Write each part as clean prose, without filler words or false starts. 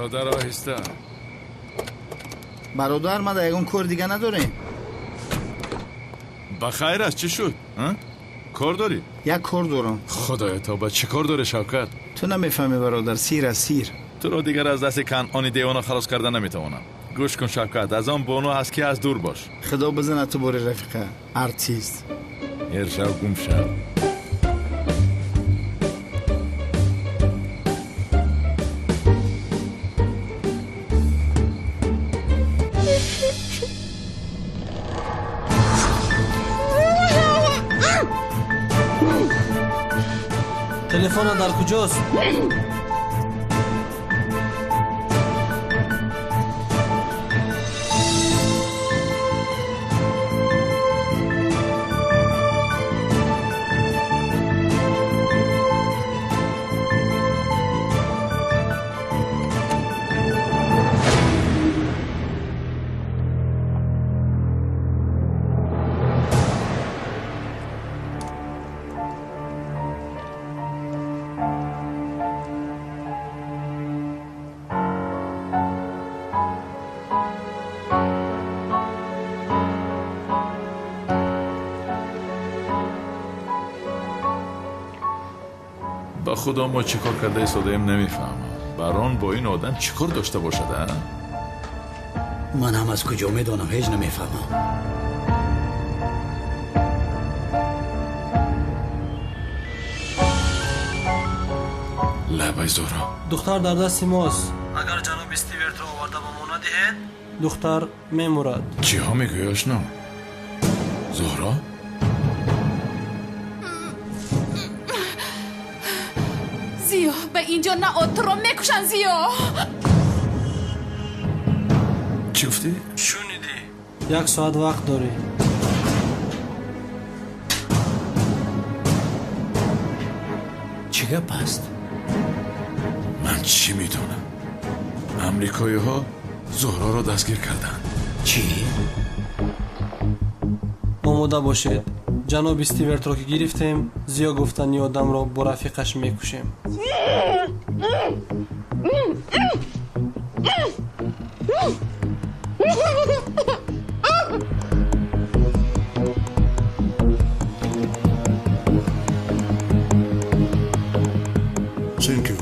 Бародар, оҳиста. Бародар, ма дар ягон кор дига надорем. Ба хайр аст, чӣ шуд? Кор дорӣ? Як кор дорам. Худоё тавба, чӣ кор дорӣ, Шавкат? Ту намефаҳмӣ, бародар, сир аст, сир. Туро дигар аз дасти Канъони девона халос карда наметавонам. Гӯш кун, Шавкат, аз он бону аст ки аз дур бош. Худо бизанад ту бори рафиқа, артист. Ҳер шав, гум шав. Телефона дар куҷост? Ба худо, мо чӣ кор карда истодаем, намефаҳмам. Барон бо ин одам чӣ кор дошта бошад, а? Ман ҳам аз куҷо медонам, ҳеҷ намефаҳмам. Лабай, Зуҳро. Духтар дар дасти мост. Агар ҷаноби Стивертро оварда ба мо надиҳед, духтар мемурад. Чиҳо мегӯӣ, ошно? Зуҳро? Зиё, ба инҷо нао, туро мекушанд, Зиё. Чӣ гуфтӣ? Шунидӣ? Як соат вақт дорӣ. Чӣ гап аст? Ман чӣ медонам? Амрикоиҳо Зуҳроро дастгир карданд. Чӣ? Омода бошед. Ҷаноби Стивертро ки гирифтем, Зиё гуфтани одамро бо рафиқаш мекушем. Thank you.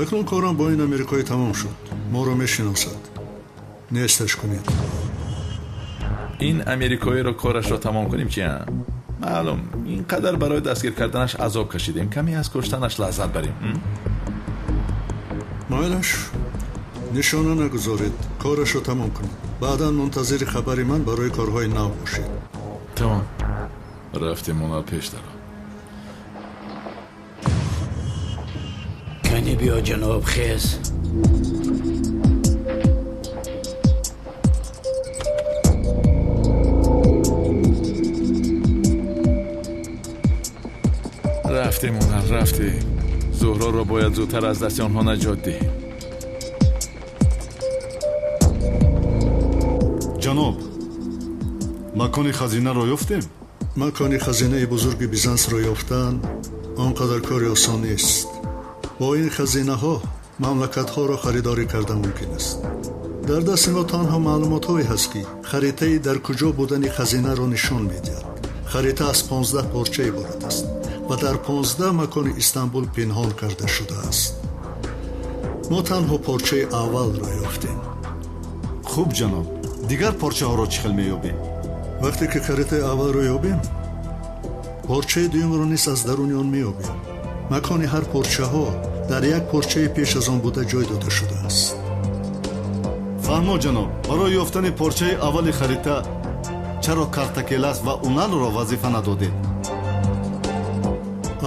Акнун корам бо ин америкоӣ тамом шуд. Моро мешиносад. Несташ кунед. Ин америкоиро корашро тамом кунем, чи? Маълум, ин қадар барои дастгир карданаш азоб кашидем, каме аз куштанаш лаззат барем. Майлаш, нишона нагузоред, корашро тамом кунед. Баъдан мунтазири хабари ман барои корҳои нав бошед. Тамом, рафтем, онал пеш даро. Кани биё, ҷаноб, хез. Рафтем, онал, рафтем. Зуҳроро бояд зудтар аз дасти онҳо наҷот диҳем. Ҷаноб, макони хазинаро ёфтем? Макони хазинаи бузурги Бизансро ёфтан он қадар кори осон нест. Бо ин хазинаҳо мамлакатҳоро харидорӣ карда мумкин аст. Дар дасти мо танҳо маълумотҳое ҳаст, ки харитаи дар куҷо будани хазинаро нишон медиҳад. Харита аз 15 порча иборат аст ва дар 15 макони Истанбул пинҳон карда шудааст. Мо танҳо порчаи аввалро ёфтем. Хуб, ҷаноб, дигар порчаҳоро чӣ хел меёбем? Вақте ки харитаи аввалро ёбем, порчаи дуюмро низ аз даруни он меёбем. Макони ҳар порчаҳо дар як порчаи пеш аз он буда ҷой дода шудааст. Фаҳмо, ҷаноб, барои ёфтани порчаи аввали харита чаро Картакелас ва Уналро вазифа надодед?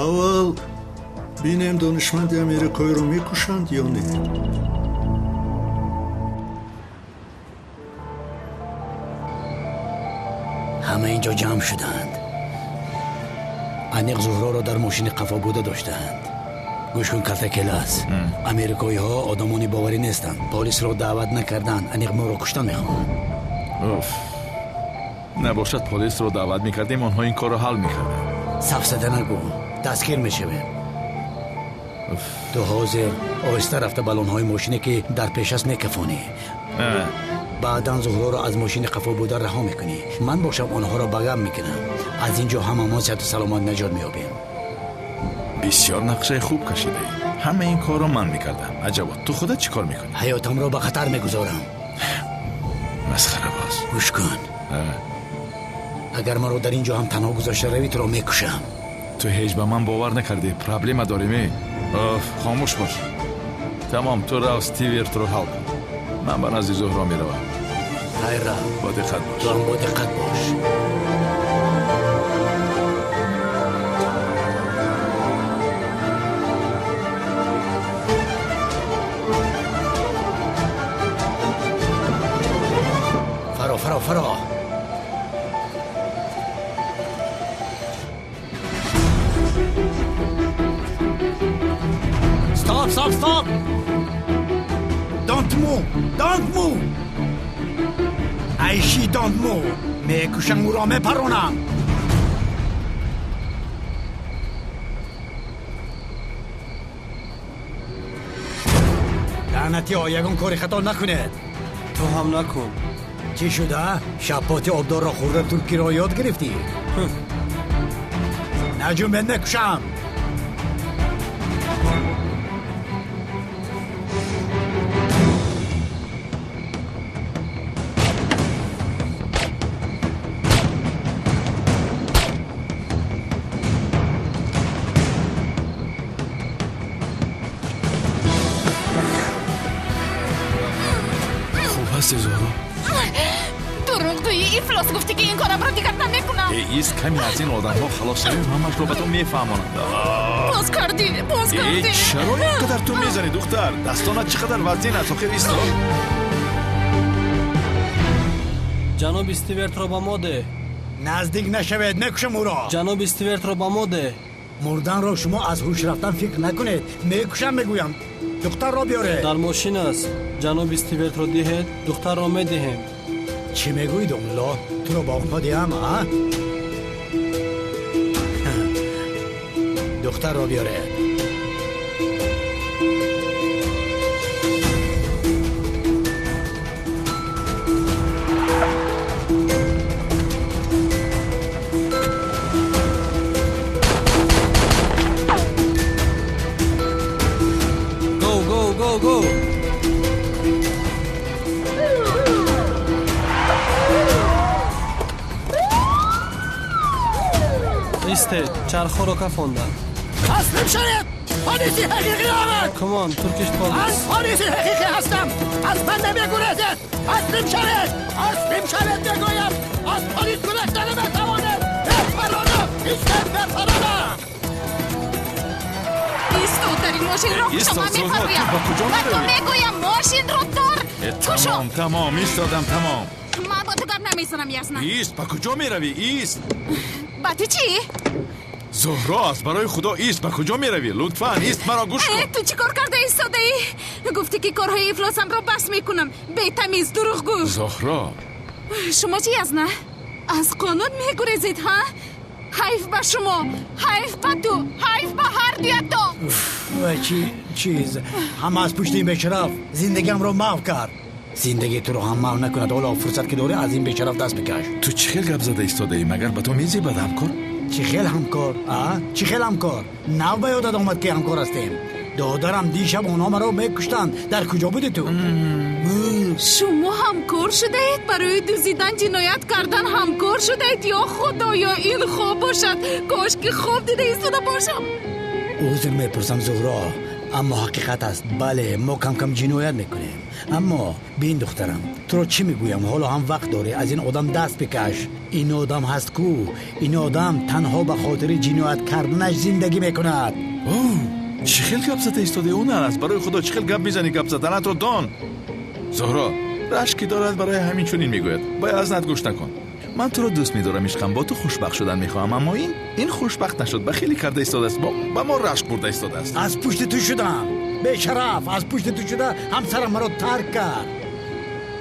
Аввал бинем, донишманди америкоиро мекушанд ё не. Ҳама инҷо ҷамъ шуданд. Аниқ Зуҳроро дар мошини қафо буда доштаанд. Гӯш кун, Калтакелас, америкоиҳо одамони боварӣ нестанд. Полисро даъват накарданд, аниқ моро куштан мехоҳанд. Уф, набошад полисро даъват мекардем, онҳо ин корро ҳал мекарданд. Сафсата нагӯ, дастгир мешавем. Ту ҳозир оҳиста рафта баллонҳои мошине ки дар пеш аст мекафонӣ. Баъдан Зуҳроро аз мошини қафо буда раҳо мекунӣ. Ман бошам онҳоро ба гап мекунам. Аз ин ҷо ҳамамон сиҳату саломат наҷот меёбем. Бисёр нақшаи хуб кашидаӣ. Ҳама ин корро ман мекардам. Аҷабо, ту худат чӣ кор мекунӣ? Ҳаётамро ба хатар мегузорам. Масхарабоз. Гӯш кун. Агар маро дар ин ҷо ҳам танҳо гузошта равӣ, туро мекушам. Ту ҳеҷ ба ман бовар накардӣ. Проблема дорем, э? Хомӯш бош. Тамом, ту рав Стивертро ҳал кун. Ман ба назди Зуҳро меравам. Хайр, рав. Бо диққат бош. Ту ҳам бо диққат бош. Фаро, фаро, фаро. Stop, stop, stop! Don't move! Don't move! Айши, don't move! Мекушам ӯро, мепаронам! Лаънатиҳо, ягон кори хато накунед. Ту ҳам накун. Чӣ шуда? Шапоти обдорро хӯрда туркиро ёд гирифтӣ? Наҷумбед, мекушам! Хуб ҳасти, Зуҳро? Дурӯғгӯӣ, ифлос, гуфтӣ ки ин корамро дигар намекунам. Ист, каме аз ин одамҳо халос шавем, ҳамашро ба ту мефаҳмонам. Боз кардӣ, боз кардӣ. Чаро ин қадар ту мезанӣ, духтар? Дастонат чӣ қадар вазнин аст, охир исто. Ҷаноби Стивертро ба мо деҳ. Наздик нашавед, мекушам ӯро. Ҷаноби Стивертро ба мо деҳ. Мурданро шумо аз ҳуш рафтан фикр накунед. Мекушам, мегӯям. Духтарро биёред. Дар мошин аст. Ҷаноби Стивертро диҳед, духтарро медиҳем. Чӣ мегӯӣ, домулло? Туро ба онҳо диҳам, а? Духтарро биёред. Go, go, go, go! Истед, чархҳоро кафондам. Таслим шавед! Полиси ҳақиқӣ омад! Come on, Turkish Ман police. полиси ҳақиқӣ ҳастам! Аз ман намегурезед! Таслим шавед! Таслим шавед, мегӯям! Аз полис гурехта наметавонед! Мепаронам! Истед, мепаронам! Исто, дар ин мошинро Исто, кушо, ман Зуҳро, ту мефармоям. ба куҷо Ба ту меравӣ? мегӯям, мошинро дор. Кушо. Тамом, тамом, истодам, тамом. Ман бо ту гап намезанам, ясна? Ист, ба куҷо меравӣ? Ист. Ба ту чӣ? Зуҳро, аз барои Худо ист, ба куҷо меравӣ? Лутфан, ист, маро гӯш кун. Ту чӣ кор карда истодаӣ? Гуфтӣ ки корҳои ифлосамро бас мекунам. Бетамиз, дурӯғгӯ. Зуҳро. Шумо чӣ, язна? Аз қонун мегурезед, ҳа? Ҳайф ба шумо, ҳайф ба ту, ҳайф ба ҳар дуятон. Ва чӣ чиз? Ҳама аз пушти ин бешараф зиндагиамро маҳв кард. Зиндагии туро ҳам маҳв накунад. Ҳоло фурсат ки дорӣ, аз ин бешараф даст бикаш. Ту чӣ хел гап зада истодаӣ? Магар ба ту мезебад ҳамкор? Чӣ хел ҳамкор, а? Чӣ хел ҳамкор? Нав ба ёдат омад ки ҳамкор ҳастем. Додарам, дишаб онҳо маро мекуштанд. Дар куҷо будӣ ту? Шумо ҳамкор шудаед? Барои дузидан, ҷиноят кардан ҳамкор шудаед? Ё Худоё, ин хоб бошад. Кош ки хоб дида истода бошам. Узр мепурсам, Зуҳро, аммо ҳақиқат аст. Бале, мо кам-кам ҷиноят мекунем. Аммо бин, духтарам, туро чӣ мегӯям? Ҳоло ҳам вақт дорӣ, аз ин одам даст бикаш. Ин одам ҳаст ку, ин одам танҳо ба хотири ҷиноят карданаш зиндагӣ мекунад. Чӣ хел гап зада истодаи ӯ аст? Барои Худо, чӣ хел гап мезанӣ? Гап заданатро дон. Зуҳро рашк ки дорад, барои ҳамин чунин мегӯяд. Бояд аз нат гӯш накун. Ман туро дӯст медорам, ишқам, бо ту хушбахт шудан мехоҳам, аммо ин хушбахт нашуд, ба хеле карда истодааст, ба мо рашк бурда истодааст. Аз пушти ту шудам, бешараф, аз пушти ту шуда ҳамсарам маро тарк кард.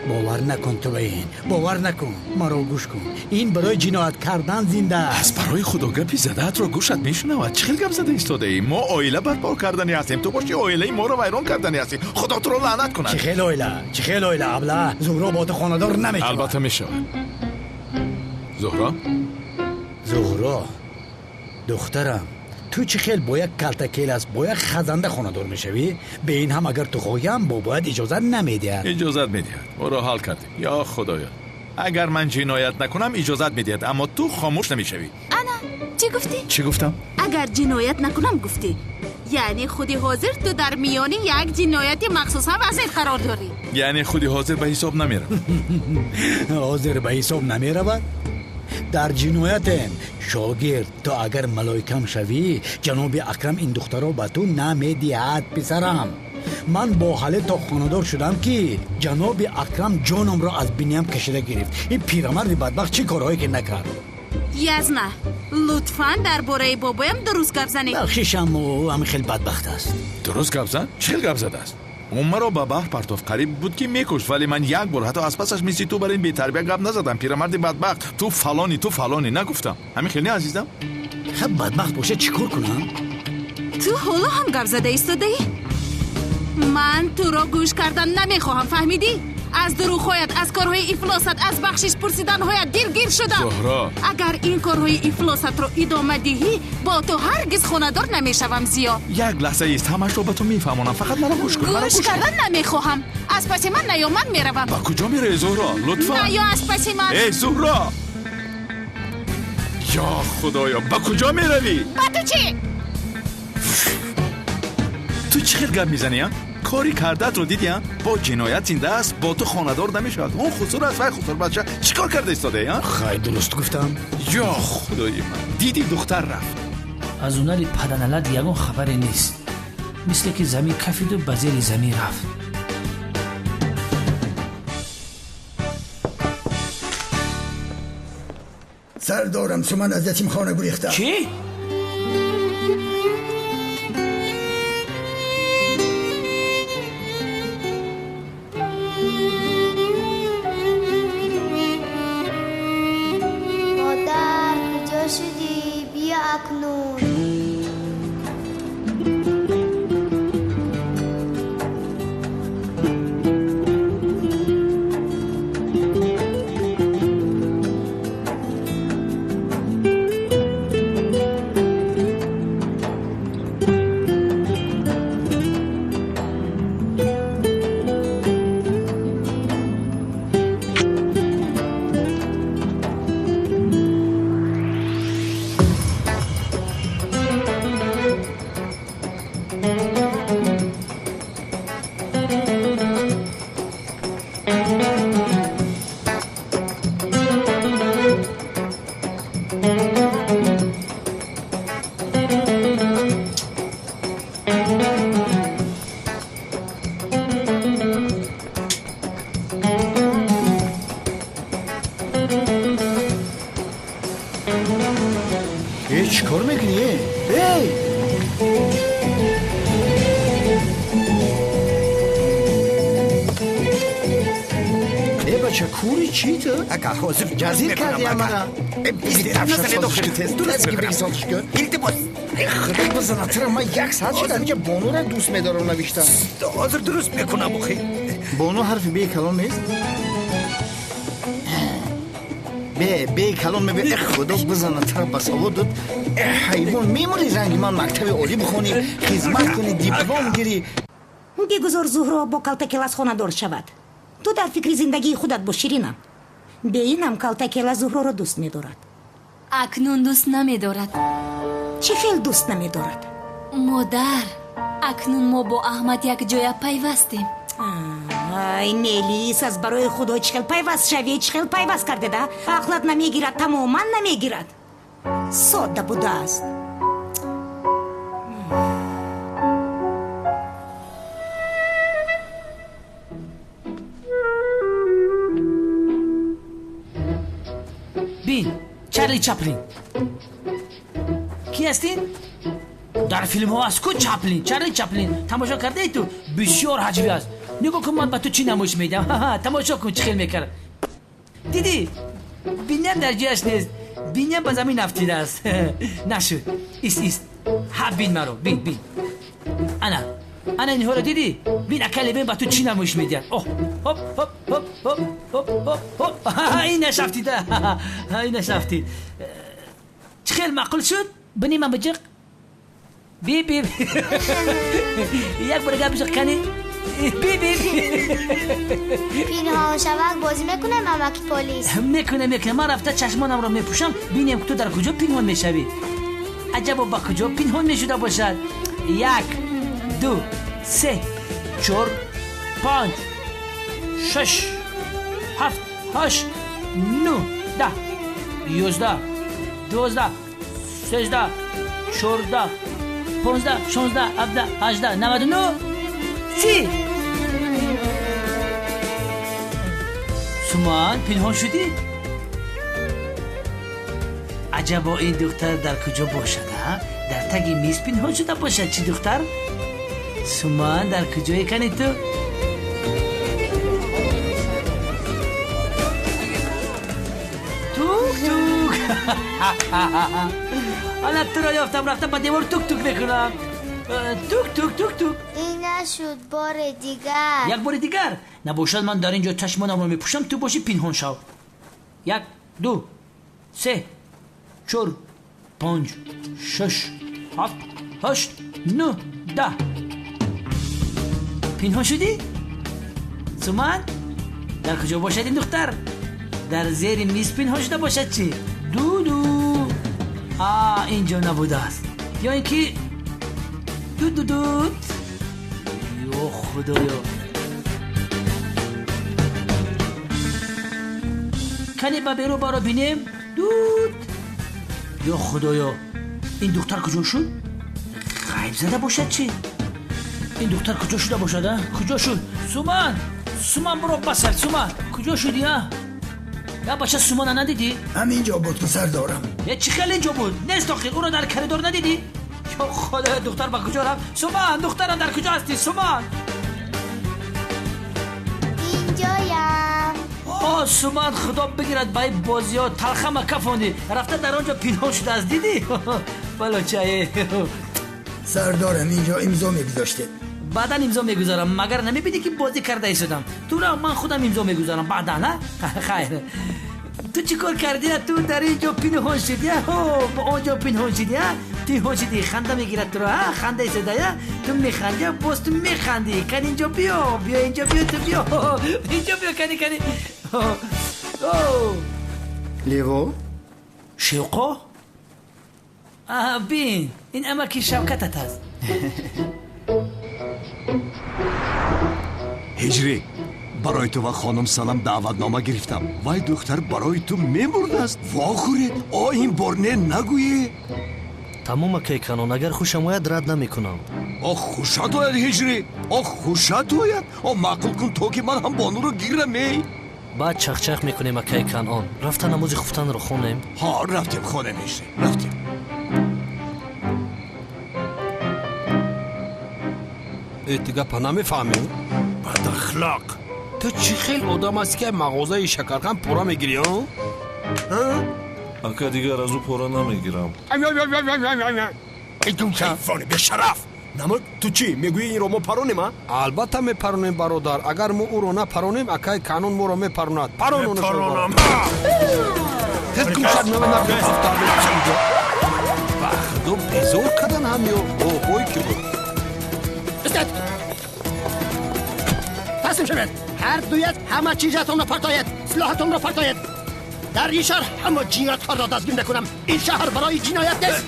Бовар накун ту ба ин, бовар накун. Маро гӯш кун, ин барои ҷиноят кардан зинда аст. Аз барои худо гапи задаатро гӯшат мешунавад. Чӣ хел гап зада истодаӣ? Мо оила барпо кардани ҳастем, ту бошӣ оилаи моро вайрон кардани ҳастӣ. Худо туро лаънат кунад. Чӣ хел оила? Чӣ хел оила? Абла, Зуҳро бо ту хонадор намешавад. Албатта мешавад. Зуҳро? Зуҳро, духтарам, ту чӣ хел бо як калтакелас, бо як хазанда хонадор мешавӣ? Бе ин ҳам агар ту хоҳиам, бобоят иҷозат намедиҳад. Иҷозат медиҳад. Ӯро ҳал кардем. Ё худоё, агар ман ҷиноят накунам иҷозат медиҳад, аммо ту хомӯш намешавӣ. Ана, чӣ гуфтӣ? Чӣ гуфтам? Агар ҷиноят накунам гуфтӣ. Яъне худи ҳозир ту дар миёни як ҷинояти махсусан вазир қарор дорӣ. Яъне худи ҳозир ба ҳисоб намеравад. Ҳозир ба ҳисоб намеравад? Дар ҷиноятем. Шогирд, ту агар малоикам шавӣ, ҷаноби Акрам ин духтаро ба ту намедиҳад, писарам. Ман бо ҳале то хонадор шудам, ки ҷаноби Акрам ҷонамро аз биниям кашида гирифт. Ин пирамарди бадбахт чӣ корҳое ки накард. Язна, лутфан дар бораи бобоям дуруст гап занед. Бахшишам, ӯ ҳам хел бадбахт аст. Дуруст гап зан? Чӣ хел гап задааст? Ӯ маро ба баҳр партофт, қариб буд ки мекушт, вале ман як бор ҳатто аз пасаш мисли ту бар ин бетарбия гап назадам. Пирамарди бадбахт, ту фалонӣ, ту фалонӣ нагуфтам. Ҳамин хел не, азизам? Хаб бадбахт бошад, чӣ кор кунам? Ту ҳоло ҳам гап зада истодаӣ? Ман туро гӯш кардан намехоҳам, фаҳмидӣ? Аз дурӯғҳоят, аз корҳои ифлосат, аз бахшиш пурсиданҳоят дилгир шудам. Зуҳро, агар ин корҳои ифлосатро идома диҳӣ, бо ту ҳаргиз хонадор намешавам. Зиё, як лаҳза ист, ҳамашро ба ту мефаҳмонам. Фақат маро гӯш кун. Гӯш кардан намехоҳам. Аз паси ман наё, ман меравам. Ба куҷо меравӣ, Зуҳро? Лутфан наё аз паси ман. Эй Зуҳро, ё худоё, ба куҷо меравӣ? Ба ту чӣ? Ту чӣ хел гап мезанӣ, а? Кори кардаатро дидӣ, а? Бо ҷиноят зинда аст, бо ту хонадор намешавад. Он хусур аст, вай хусур бача. Чӣ кор карда истодаӣ, а? Хай, дуруст гуфтам. Ё худои ман, дидӣ духтар рафт. Аз ҳунари паданалат ягон хабаре нест. Мисле ки замин кафиду ба зери замин рафт. Сардорам, суман аз ятимхона гурехта. Чӣ? Модар, куҷо шудӣ? Биё акнун. Чӣ кор мекунӣ? Эй! Э, бача, кури чӣ ту? Ака, ҳозир ҷазир кардӣ мара. Илтимос. Худо бизана, тура ман як соат шуд ҳаминҷа бонура дӯст медорам навиштам. Ҳозир дуруст мекунам, охи. Бону ҳарфи бе калон нест? Бе, бе калон мебе. Э, худо бизана, тура ба савод дод. Э, ҳайвон, мемонӣ ранги ман мактаби олӣ бихонӣ, хизмат кунӣ, диплом гирӣ. Бигузор Зуҳро бо калтакелас хонадор шавад. Ту дар фикри зиндагии худат бош, Ширинам. Бе инам калтакела Зуҳроро дӯст медорад. Акнун дӯст намедорад. Чӣ хел дӯст намедорад? Модар, акнун мо бо Аҳмад якҷоя пайвастем. Ай, Мелис, аз барои худо чӣ хел пайваст шавӣ, чӣ хел пайваст кардеда? Ақлат намегирад, тамоман намегирад. Содда будааст. Бин, Чарли Чаплин. Ки ҳастин? Дар филмҳо аст ку Чаплин, Чарли Чаплин. Тамошо кардаи ту? Бисёр ҳаҷвӣ аст. Нигоҳ кун, ман ба ту чӣ намоиш медиҳам. Тамошо кун, чӣ хел мекард. Дидӣ, биням дар ҷояш нест, биням ба замин афтидааст. Нашуд. Ист, ист, ҳа, бин маро, бин, бин. Ана, ана инҳоро дидӣ? Бин, акале, бин, ба ту чӣ намоиш медиҳад. Оҳ, ҳоп, ҳоп, ҳоп, ҳоп, ҳоп, ҳоп, ҳоп. Инаш афтида, инаш афтид. Чӣ хел маъқул шуд? Бини ман биҷиқ. Би, би. Як бор гап биҷиқ, кани. Би, би. Пинҳоншавак бозӣ мекунем, амаки полис? Мекунем, мекунем. Ман рафта чашмонамро мепӯшам, бинем, ту дар куҷо пинҳон мешавӣ. Аҷабо, ба куҷо пинҳон мешуда бошад? 1, 2, 3, 4, 5, 6, 7, 8, 9, 10, 11, 12, 13, 14, 15, 16, 17, 18, 99, 30. Суман, пинҳон шудӣ? Аҷабо, ин духтар дар куҷо бошад, а? Дар таги миз пинҳон шуда бошад, чӣ духтар? Суман, дар куҷое кани ту? Тук тук. Ана туро ёфтам, рафта ба девор тук тук мекунам. Тук тук тук тук. Ин нашуд, бори дигар. Як бори дигар. Набошад, ман дар ин ҷо чашмонамро мепӯшам, ту бошӣ пинҳон шав. 1, 2, 3, 4, 5, 6, 7, 8, 9, 10. Пинҳон шудӣ? Суман, дар куҷо бошад ин духтар? Дар зери миз пинҳон шуда бошад чӣ? Дуду. А, ин ҷо набудааст. Ё ин ки дудудуд. Ё худоё. Кане ба берун баро бинем. Дуд. Ё худоё, ин духтар куҷо шуд? Ғайб зада бошад чӣ? Ин духтар куҷо шуда бошад, а? Куҷо шуд? Суман, Суман, биро басар, Суман, куҷо шудӣ, а? Я бача, Сумана надидӣ? Ҳамин ҷо буд, сардорам. Е, чӣ хел инҷо буд? Нест охир, ӯро дар коридор надидӣ? Ё худоё, духтар ба куҷо рафт? Суман, духтарам, дар куҷо ҳастӣ, Суман? Инҷоям. О, Суман, худо бигирад ба ин бозиҳо, талхама кафондӣ. Рафта дар он ҷо пинҳон шудааст, дидӣ? Балочае. Сардорам, инҷо имзо мегузоштед. Баъдан имзо мегузорам, магар намебинӣ, ки бозӣ карда истодам? Туро ман худам имзо мегузорам баъдан, а? Хайр. Ту чӣ кор кардӣ? Ту дар ин ҷо пинҳон шудӣ, ба он ҷо пинҳон шудӣ, пинҳон шудӣ. Ханда мегирад туро, а? Ханда истода, ту механдӣ, боз ту механдӣ. Кани инҷо биё, биё инҷо биё, ту биё. Инҷо биё, кани, кани. Лево? Шевқо? Аҳа, бин, ин амаки Шавкатат аст. Ҳиҷрӣ, барои ту ва хонум Санам даъватнома гирифтам. Вай духтар барои ту мемурдааст. Вохӯред, о, ин бор не нагӯӣ. Тамом, акай Канон, агар хушам ояд, рад намекунам. О, хушат ояд, Ҳиҷрӣ, о, хушат ояд. О, маъқул кун, то ки ман ҳам бонуро гирам, эй. Баъд чахчах мекунем, акай Канон. Рафта намози хуфтанро хонем. Ҳа, рафтем, хонем, Ҳиҷрӣ, рафтем. Э, ту гапа намефаҳмӣ? Бадахлоқ! Ту чӣ хел одам ҳастӣ, ки мағозаи шакархан пора мегирӣ, а? Ака, дигар аз ӯ пора намегирам. Ҳайвони бешараф! Намуд, ту чӣ мегӯӣ, инро мо паронем, а? Албатта мепаронем, бародар. Агар мо ӯро напаронем, акай Канон моро мепаронад. Парононам. Ба худо, безор кардан ҳамё. Оҳой, ки буд. Истед! Таслим шавед! Ҳар дуят ҳама чизатонро партоед, силоҳатонро партоед. Дар ин шаҳр ҳама ҷинояткорро дастгир мекунам. Ин шаҳр барои ҷиноят нест.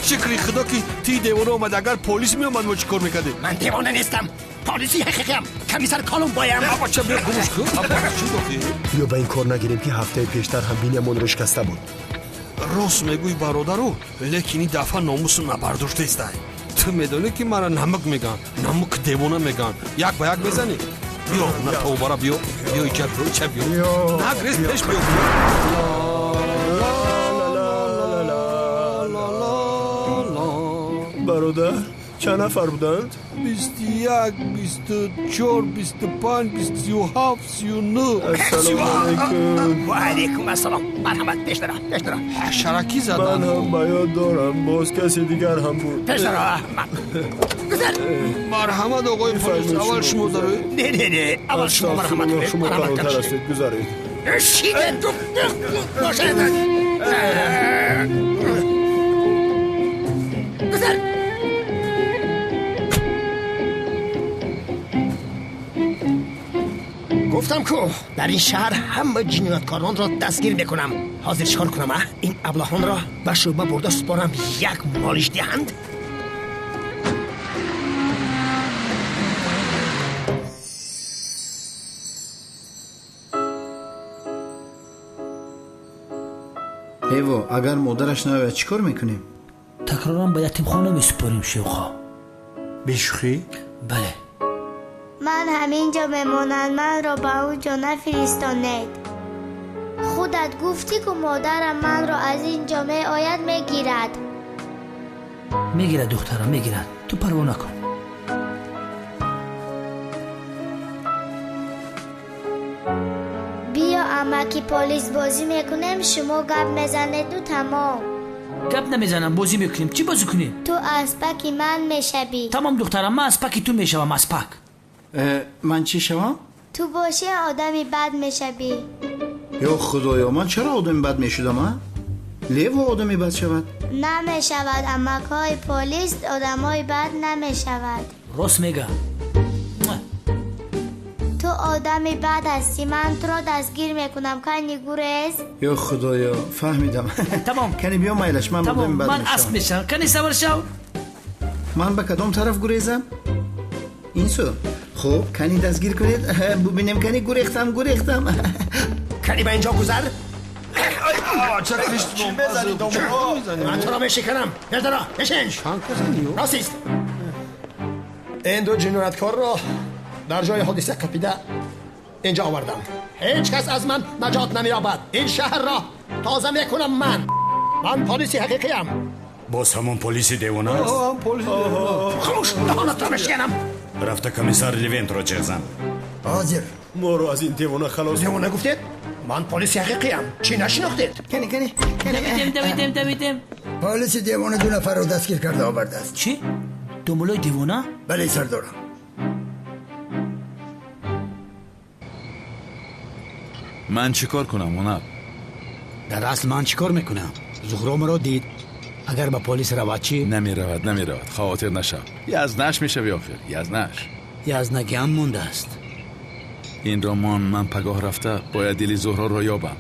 Шукри худо, ки ти девона омад. Агар полис меомад, мо чӣ кор мекардем? Ман девона нестам, полиси ҳақиқиам, комиссар Колумбоям. Бача, биё, гумш кун. Чӣ гуфтӣ? Биё, ба ин кор нагирем, ки ҳафтаи пештар ҳам бинямонро шикаста буд. Рост мегӯй, бародару, лекин ин дафъа номусу набардоштаистай. Ту медонӣ, ки мара намук мегӯянд, намук девона мегӯянд. Як ба як мезанӣ. Биё, на тобара, биё, биё, иҷа биё, иҷа биё, нагрез, пеш биё. Бародар, Чанд нафар буданд? 21, 24, 25, 27, 39. Ассалому алайкум. Ва алайкум ассалом. Марҳамат, пеш дара, пеш дара. Ҳашаракӣ задан. Ман ҳам ба ёд дорам, боз касе дигар ҳам буд. Пеш дара, Аҳмад. Гузар. Марҳамат, оғои полис, аввал шумо дароед. Не, не, не, аввал шумо марҳамат кунед. Шумо калонтар ҳастед, гузаред. Шиде, бошад. Гузар. Гуфтам ку дар ин шаҳр ҳама ҷинояткоронро дастгир мекунам. Ҳозир чикор кунам, а? Ин аблаҳонро ба шӯъба бурда супорам, як молиш диҳанд? Эво, агар модараш наояд, чӣ кор мекунем? Такроран ба ятимхона месупорим, шевхо. Бешӯхӣ? Бале. Ман ҳамин ҷо мемонам, манро ба он ҷо нафиристонед. Худат гуфтӣ ку модарам манро аз ин ҷо меояд мегирад. Мегирад, духтарам, мегирад. Ту парво накун. Биё амаки полис бозӣ мекунем, шумо гап мезанеду тамом. Гап намезанам, бозӣ мекунем. Чӣ бозӣ кунем? Ту аспаки ман мешавӣ. Тамом, духтарам, ман аспаки ту мешавам, аспак. Ман чӣ шавам? Ту бошӣ одами бад мешавӣ. Ё худоё, ман чаро одами бад мешудам, а? Лево одами бад шавад? Намешавад, амакҳои полис одамои бад намешавад. Рост мега. Ту одами бад ҳастӣ, ман туро дастгир мекунам. Кани гурез. Ё худоё, фаҳмидам. Тамом. Кани биё майлаш, ман одами бад ман асп мешавам. Кани савор шав. Ман ба кадом тараф гурезам? Ин сӯ. Хуб, кани дастгир кунед, бубинем, кани гурехтам, гурехтам. Кани ба инҷо гузар. Ман туро мешиканам. Бердара, бишин. Рост. Ин ду ҷинояткорро дар ҷои ҳодиса қапида инҷо овардам. Ҳеҷ кас аз ман наҷот намеёбад. Ин шаҳрро тоза мекунам ман. Ман полиси ҳақиқиям. Боз ҳамон полиси девона аст? Хомӯш, даҳонатро мешиканам. Рафта комиссар Левентро ҷеғ зан. Ҳозир. Моро аз ин девона халос. Девона гуфтед? Ман полиси ҳақиқиям. Чӣ нашинохтед? Кани, кани, кани. Давидем, давидем, давидем. Полиси девона ду нафарро дастгир карда овардааст. Чӣ? Думболои девона? Бале, сардорам. Ман чӣ кор кунам, Унал? Дар асл ман чӣ кор мекунам? Зуҳро маро дид. Агар ба полис равад чӣ? Намеравад, намеравад. Хавотир нашав. Язнаш мешави охир, язнаш. Язнагиам мондааст. Ин роман ман пагоҳ рафта бояд дили Зуҳроро ёбам.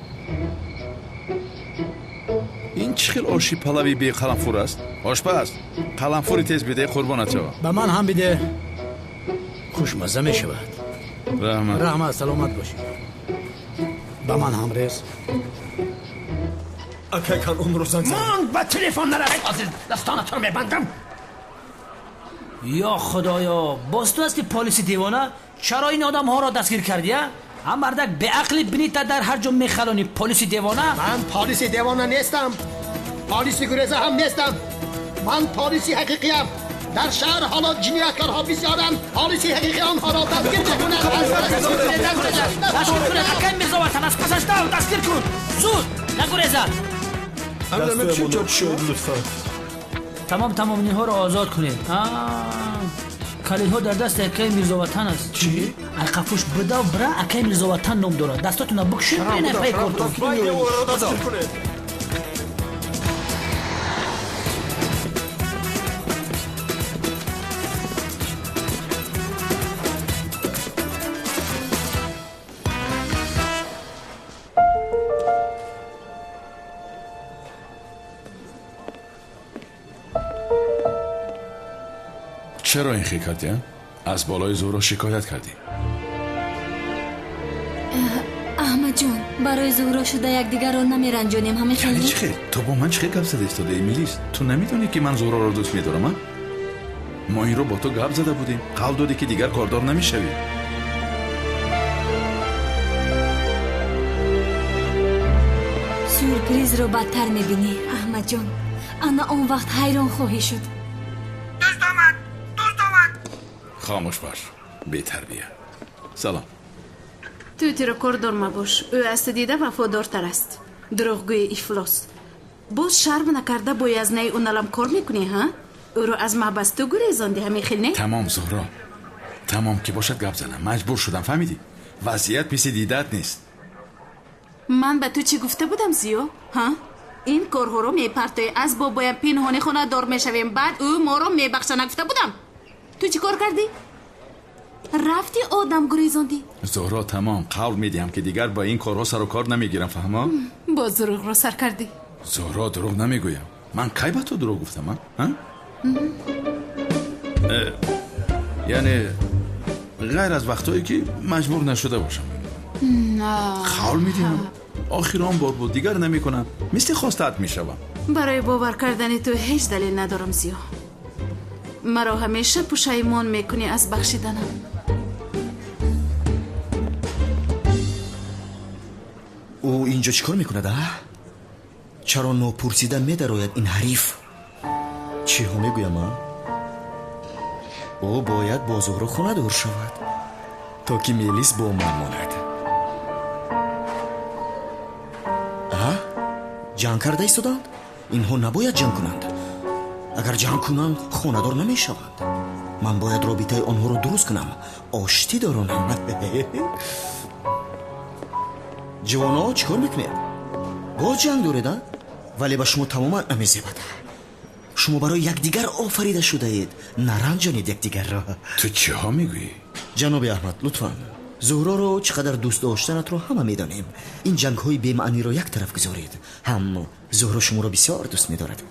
Ин чӣ хел оши палави беқаламфур аст? Ошпаз, қаламфури тез биде, қурбонат шавам. Ба ман ҳам биде. Хушмазза мешавад. Раҳмат. Раҳмат, саломат бошӣ. Ба ман ҳам рез. Акай кан онро занг зад. Ман ба телефон нарафт. Ҳозир дастонатро мебандам. Ё худоё, боз ту ҳасти полиси девона? Чаро ин одамҳоро дастгир кардӣ, а? Ҳам мардак беақли бинита дар ҳар ҷо мехалонӣ, полиси девона? Ман полиси девона нестам. Полиси гуреза ҳам нестам. Ман полиси ҳақиқиям. Дар шаҳр ҳоло ҷинояткорҳо бисёранд. Полиси ҳақиқӣ онҳоро дастгир мекунад. Дастгир кунед, акай Мирзоватан, аз пасаш дав, дастгир кун. Зуд, нагурезад. Тамом, тамом, инҳоро озод кунед. Калидҳо дар дасти акаи Мирзоватан аст. Чӣ? Айқафуш бидав бира, акаи Мирзоватан ном дорад. Дастотона бикушед, бинед пай кортон. Чаро ин хел кардӣ? Аз болои Зуҳро шикоят кардӣ. Аҳмадҷон, барои Зуҳро шуда якдигарро намеранҷонем, ҳамин хел? Яъне чӣ хел? Ту бо ман чӣ хел гап зада истодаӣ, Мелис? Ту намедонӣ, ки ман Зуҳроро дӯст медорам, а? Мо инро бо ту гап зада будем. Қавл додӣ, ки дигар кордор намешавӣ. Сюрпризро бадтар мебинӣ, Аҳмадҷон. Ана он вақт ҳайрон хоҳӣ шуд. Дӯст омад. Хомӯш бош, бетарбия. Салом. Ту тиро кордор мабош, ӯ аз ту дида вафодортар аст. Дурӯғгӯи ифлос. Боз шарм накарда бо язнаи уналам кор мекунӣ, ҳа? Ӯро аз маҳбас ту гурезондӣ, ҳамин хел не? Тамом, Зуҳро, тамом, ки бошад гап занам. Маҷбур шудам, фаҳмидӣ? Вазъият писи дидаат нест. Ман ба ту чӣ гуфта будам, Зиё, ҳа? Ин корҳоро мепартоӣ, аз бобоям пинҳонӣ хонадор мешавем, баъд ӯ моро мебахша, нагуфта будам? Ту чӣ кор кардӣ? Рафти одам гурезондӣ. Зуҳро, тамом, қавл медиҳам, ки дигар ба ин корҳо сару кор намегирам, фаҳмо? Боз дурӯғро сар кардӣ. Зуҳро, дурӯғ намегӯям. Ман кай ба ту дурӯғ гуфтам, а? Яъне ғайр аз вақтҳое ки маҷбур нашуда бошам. Қавл медиҳам, охир он бор буд, дигар намекунам. Мисли хостаат мешавам. Барои бовар кардани ту ҳеҷ далел надорам, Зиё. Маро ҳамеша пушаймон мекунӣ аз бахшиданам. Ӯ инҷо чӣ кор мекунад, а? Чаро нопурсида медарояд ин ҳариф? Чиҳо мегӯям, а? Ӯ бояд бо Зуҳро хонадор шавад, то ки Мелис бо ман монад. А? Ҷанг карда истоданд? Инҳо набояд ҷанг кунанд. Агар ҷанг кунанд, хонадор намешаванд. Ман бояд робитаи онҳоро дуруст кунам, оштӣ доронам. Ҷавоно, чӣ кор мекунед? Боз ҷанг доред, а? Вале ба шумо тамоман намезебад. Шумо барои якдигар офарида шудаед. Наранҷонед якдигарро. Ту чиҳо мегӯӣ? Ҷаноби Аҳмад, лутфан, Зуҳроро чӣ қадар дӯст доштанатро ҳама медонем. Ин ҷангҳои бемаъниро як тараф гузоред. Ҳам Зуҳро шуморо бисёр дӯст медорад.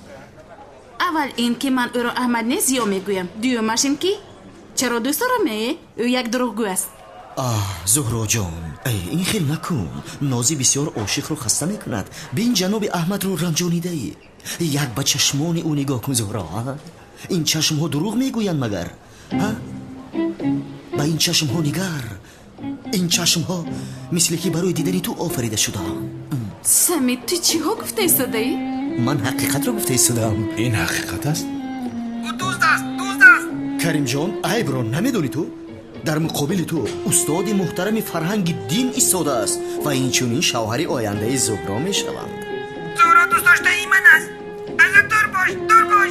Аввал ин ки ман ӯро Аҳмад не, Зиё мегӯям. Дуюмаш ин ки чаро дӯст дорам, е? Ӯ як дурӯғгӯ аст. Аҳ, Зуҳроҷон, эй, ин хел накун. Нози бисёр ошиқро хаста мекунад. Бин, ҷаноби Аҳмадро ранҷонидаӣ. Як ба чашмони ӯ нигоҳ кун, Зуҳро. Ин чашмҳо дурӯғ мегӯянд магар? Ҳа? Ба ин чашмҳо нигар. Ин чашмҳо мисли ки барои дидани ту офарида шудаанд. Самид, ту чиҳо гуфта истодаӣ? Ман ҳақиқатро гуфта истодаам. Ин ҳақиқат аст? Ӯ дузд аст, дузд аст. Каримҷон, айбро намедонӣ ту? Дар муқобили ту устоди муҳтарами фарҳанги дин истодааст ва инчунин шавҳари ояндаи Зуҳро мешаванд. Зуҳро дӯстдоштаи ман аст. Аз ӯ дур бош, дур бош.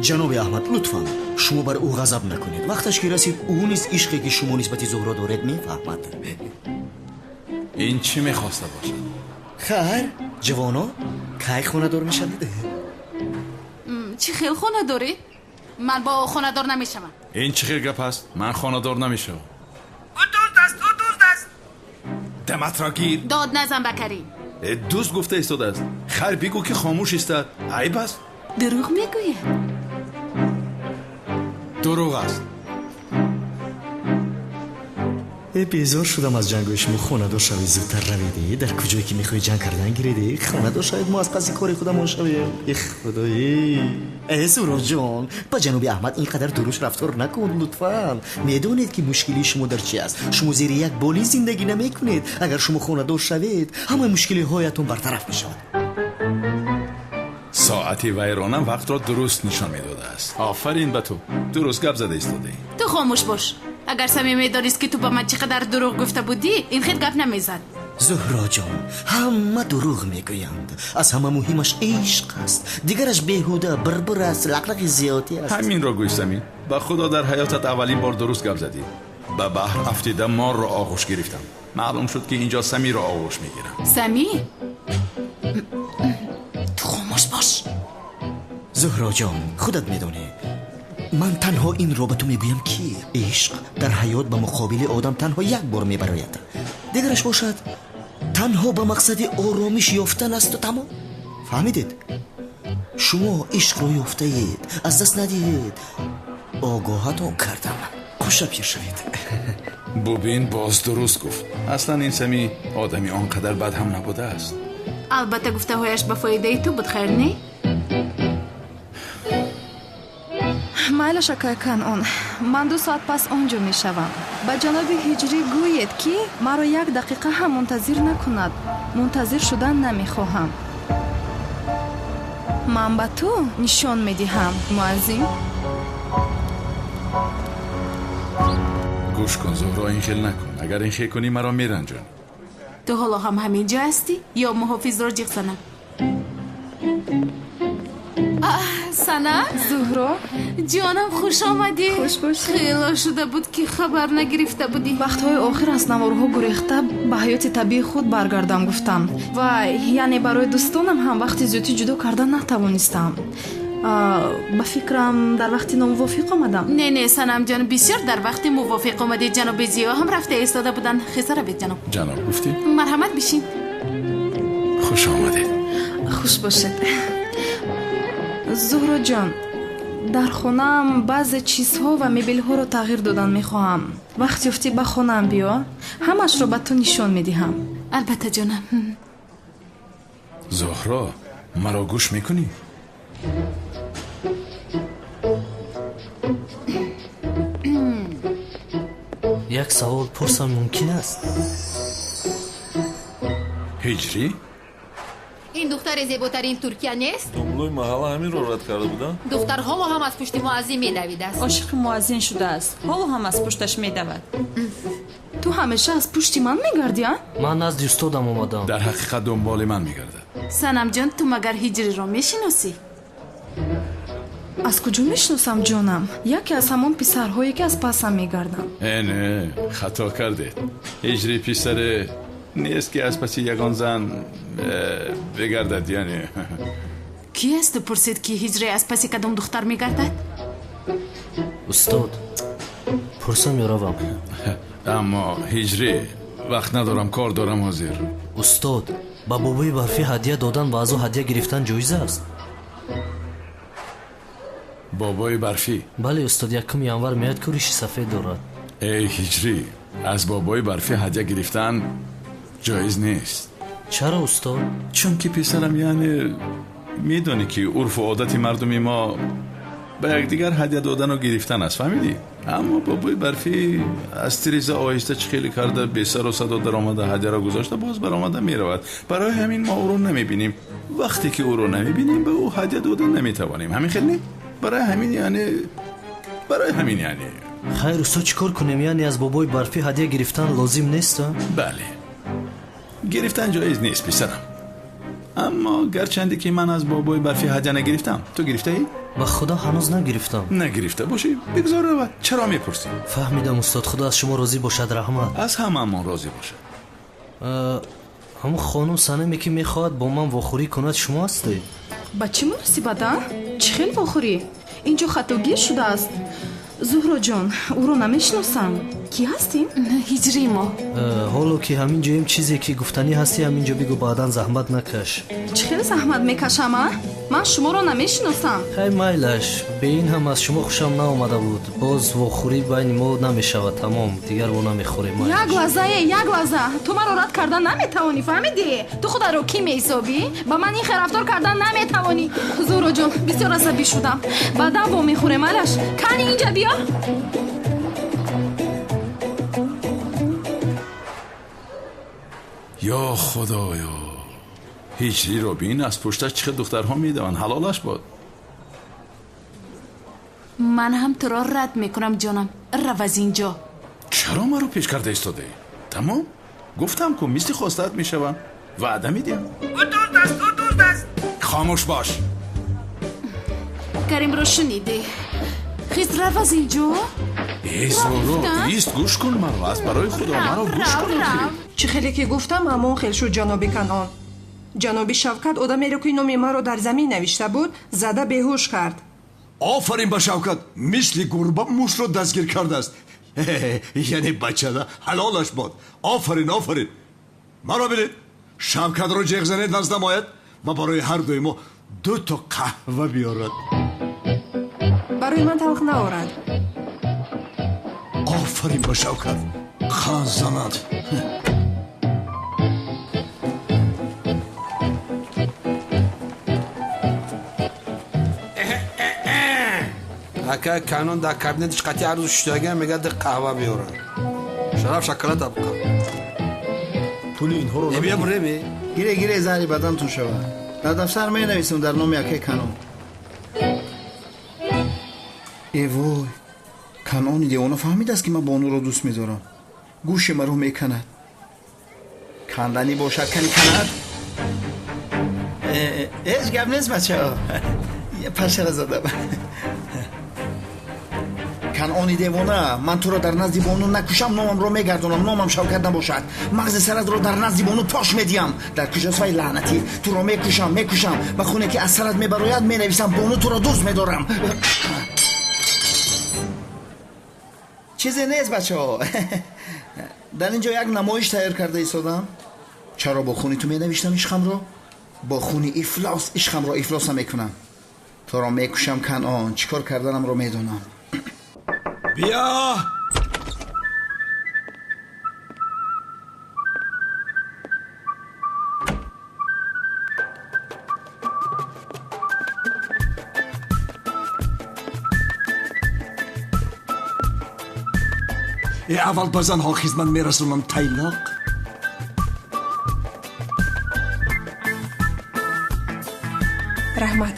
Ҷаноби Аҳмад, лутфан шумо бар ӯ ғазаб накунед. Вақташ ки расид, ӯ низ ишқе ки шумо нисбати Зуҳро доред мефаҳмад. Ин чӣ мехоста бошад? Хайр, ҷавоно, кай хонадор мешавед? Чӣ хел хонадорӣ? Ман бо ӯ хонадор намешавам. Ин чӣ хел гап аст? Ман хонадор намешавам. Ӯ дузд аст, ӯ дузд аст. Даматро гир. Дод назан ба Карим. Дузд гуфта истодааст. Хайр, бигӯ ки хомӯш истад. Айб аст? Дурӯғ мегӯяд. Дурӯғ аст. Э, безор шудам аз ҷангҳои шумо. Хонадор шавед, зудтар равед. Дар куҷое ки мехоҳед ҷанг кардан гиред. Хонадор шавед, мо аз паси кори худамон шавем. Э, худоӣ. Э, Зуҳроҷон, ба ҷаноби Аҳмад ин қадар дуруст рафтор накун, лутфан. Медонед ки мушкилии шумо дар чи аст? Шумо зери як болин зиндагӣ намекунед. Агар шумо хонадор шавед, ҳамаи мушкилиҳоятон бартараф мешавад. Соати вайрона вақтро дуруст нишон медодааст. Офарин ба ту, дуруст гап зада истодаӣ. Ту хомӯш бош. Агар Самӣ медонист ки ту ба ман чӣ қадар дурӯғ гуфта будӣ, ин хел гап намезад. Зуҳроҷон, ҳама дурӯғ мегӯянд. Аз ҳама муҳимаш ишқ аст. Дигараш беҳуда, бирбир аст, лақлақи зиёдӣ аст. Ҳаминро гӯй, Самӣ. Ба худо дар ҳаётат аввалин бор дуруст гап задӣ. Ба баҳр афтида морро оғӯш гирифтам. Маълум шуд ки инҷо Самиро оғӯш мегирам. Самӣ, ту хомӯш бош. Зуҳроҷон, худат медонӣ, ман танҳо инро ба ту мегӯям ки ишқ дар ҳаёт ба муқобили одам танҳо як бор мебарояд. Дигараш бошад танҳо ба мақсади оромиш ёфтан асту тамом. Фаҳмидед? Шумо ишқро ёфтаед, аз даст надиҳед. Огоҳатон кардам. Хушапир шавед. Бубин, боз дуруст гуфт. Аслан ин Самӣ одами он қадар бад ҳам набудааст. Албатта гуфтаҳояш ба фоидаи ту буд, хайр не? Майлаш, акай Канъон, ман 2 соат пас он ҷо мешавам. Ба ҷаноби Ҳиҷрӣ гӯед, ки маро як дақиқа ҳам мунтазир накунад. Мунтазир шудан намехоҳам. Ман ба ту нишон медиҳам, муаззим. Гӯш кун Зуҳро, ин хел накун. Агар ин хел кунӣ маро меранҷонӣ. Ту ҳоло ҳам ҳамин ҷо ҳастӣ ё муҳофизро ҷиғ занам? Санам? Зуҳро? Ҷонам, хуш омадӣ. Хуш бошӣ. Хело шуда буд ки хабар нагирифта будӣ. Вақтҳои охир аз наворҳо гурехта ба ҳаёти табиии худ баргардам гуфтам. Ва яъне барои дӯстонам ҳам вақти зиёдӣ ҷудо карда натавонистам. Ба фикрам дар вақти номувофиқ омадам. Не, не, Санамҷон, бисёр дар вақти мувофиқ омадӣ. Ҷаноби Зиё ҳам рафта истода буданд. Хеза равед, ҷаноб. Ҷаноб гуфтӣ? Марҳамат, бишин. Хуш омадед. Хуш бошед. Зуҳроҷон, дар хонаам баъзе чизҳо ва мебелҳоро тағйир додан мехоҳам. Вақт ёфтӣ ба хонаам биё, ҳамашро ба ту нишон медиҳам. Албатта, ҷонам. Зуҳро, маро гӯш мекунӣ? Як савол пурсам мумкин аст? Ҳиҷрӣ? Ин духтари зеботарин Туркия нест? Домлои маҳалла ҳаминро рад карда буданд? Духтар ҳоло ҳам аз пушти муаззин медавидааст. Ошиқи муаззин шудааст, ҳоло ҳам аз пушташ медавад. Ту ҳамеша аз пушти ман мегардӣ, а? Ман назди устодам омадам. Дар ҳақиқат дунболи ман мегардад. Санамҷон, ту магар Ҳиҷриро мешиносӣ? Аз куҷо мешиносам, ҷонам? Яке аз ҳамон писарҳое ки аз пасам мегарданд. Э, не, хато кардед. Ҳиҷри писаре нест ки аз паси ягон зан бигардад, яъне. Ки аст ту пурсид ки Ҳиҷри аз паси кадом духтар мегардад? Устод, пурсам ё равам? Аммо Ҳиҷрӣ, вақт надорам, кор дорам ҳозир. Устод, ба бобои барфӣ ҳадя додан ва аз ӯ ҳадя гирифтан ҷоиз аст? Бобои барфӣ? Бале, устод, 1 январ меояд, ку риши сафед дорад. Эй Ҳиҷрӣ, аз бобои барфӣ ҳадя гирифтан ҷоиз нест. Чаро, устод? Чунки писарам, яъне медонӣ ки урфу одати мардуми мо ба якдигар ҳадя додану гирифтан аст, фаҳмидӣ? Аммо бобои барфӣ аз тиреза оҳиста чӣ хеле карда бесару садо даромада ҳадяро гузошта боз баромада меравад. Барои ҳамин мо ӯро намебинем. Вақте ки ӯро намебинем, ба ӯ ҳадя дода наметавонем. Ҳамин хел не? Барои ҳамин яъне, барои ҳамин яъне. Хайр, устод, чӣ кор кунем? Яъне аз бобои барфӣ ҳадя гирифтан лозим нест? Бале, гирифтан ҷоиз нест, писарам. Аммо гарчанде ки ман аз бобои барфӣ ҳадя нагирифтам, ту гирифтаӣ? Ба худо ҳанӯз нагирифтам. Нагирифта бошӣ, бигзор равад. Чаро мепурсӣ? Фаҳмидам, устод, худо аз шумо розӣ бошад, раҳмат. Аз ҳамаамон розӣ бошад. Ҳамон хонум Санаме ки мехоҳад бо ман вохӯрӣ кунад, шумо ҳастед? Ба чӣ муносибат, а? Чӣ хел вохӯрӣ? Ин ҷо хатогир шудааст. Зуҳроҷон, ӯро намешиносам. Кӣ ҳастем? Ҳиҷри мо. Ҳоло ки ҳамин ҷоем, чизе ки гуфтанӣ ҳастӣ ҳамин ҷо бигӯ, баъдан заҳмат накаш. Чӣ хел заҳмат мекашам, а? Ман шуморо намешиносам. Хай, майлаш, бе ин ҳам аз шумо хушам наомада буд. Боз вохӯрӣ байни мо намешавад, тамом, дигар во намехӯрем. Як лаҳзае, як лаҳза. Ту маро рад кардан наметавонӣ, фаҳмидӣ? Ту хударо кӣ меҳисобӣ? Ба ман ин хел рафтор кардан наметавонӣ. Зуҳроҷон, бисёр асабӣ шудам. Баъдан во мехӯрем, майлаш. Кани инҷа биё. Ё худоё, ҳиҷриро бин, аз пушташ чӣ хел духтарҳо медаванд. Ҳалолаш бод. Ман ҳам туро рад мекунам, ҷонам. Рав аз ин ҷо. Чаро маро пеш карда истодаӣ? Тамом, гуфтам ку мисли хостаат мешавам. Ваъда медиҳам. Ӯ дузд аст, ӯ дузд аст. Хомӯш бош. Каримро шунидӣ? Хиз, рав аз ин ҷо. Э, Зуҳро, ист, гӯш кун маро. Аз барои худо маро гӯш кун. Чӣ хеле ки гуфтам, ҳамон хел шуд, ҷаноби Канъон. Ҷаноби Шавкат одамеро ки номи маро дар замин навишта буд, зада беҳуш кард. Офарин ба Шавкат, мисли гурба мушро дастгир кардааст. Яъне бачада ҳалолаш бод. Офарин, офарин. Маро бинед, Шавкатро ҷеғ занед наздам ояд ва барои ҳар дуи мо 2 то қаҳва биёрад. Барои ман талх наорад. Офарин ба Шавкат, қан занад. Ака Канон дар кабинетиш қатъи арзу шуштагиам мегӯяд қаҳва биёрад. Шараф шоколад абқа. Пули инҳоро Бия буреми. Гире, гире, заҳри бадантон шавад. Дар дафтар менависам дар номи акаи Канон. Э вой, Канони девона фаҳмидааст, ки ман Бонуро дӯст медорам. Гӯши маро меканад. Канданӣ бошад, кани канад. Ҳеҷ гап нест, бачаҳо. Пашара задам. Канони девона, ман туро дар назди Бону накушам, номамро мегардонам, номам Шавкат набошад. Мағзи саратро дар назди Бону пош медиҳам. Дар куҷост вай лаънатӣ? Туро мекушам, мекушам. Ба хуне ки аз сарат мебарояд, менависам Бону туро дӯст медорам. Чизе нест, бачаҳо. Дар ин ҷо як намоиш тайёр карда истодам. Чаро бо хуни ту менавиштам ишқамро? Бо хуни ифлос ишқамро ифлос намекунам. Туро мекушам, Канон. Чӣ кор карданамро медонам. Биё! Аввал ба занҳо хизмат мерасонам, тайлоқ. Раҳмат.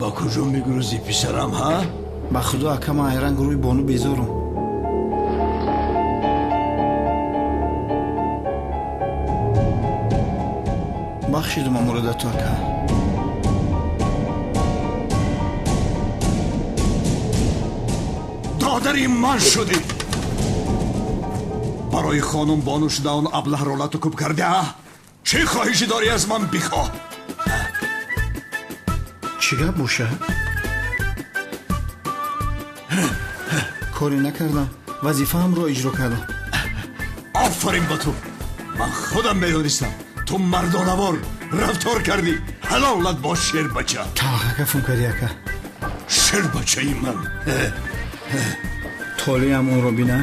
Ба куҷо мегурезӣ, писарам, ҳа? Ба худо, ака, ман айранг рӯи Бону безорум. Бахшидум амуродату, ака. Додари ман шудӣ. Барои хонум Бону шуда он аблаҳро лату куб кардӣ, а? Чӣ хоҳишӣ дорӣ аз ман бихоҳ? Чӣ гап бошад? Коре накардам, вазифаамро иҷро кардам. Офарин ба ту! Ман худам медонистам, ту мардонавор рафтор кардӣ. Ҳалолат бош, шербача. Талхака фум кардӣ, ака. Шербачаи ман. Толеам онро бина.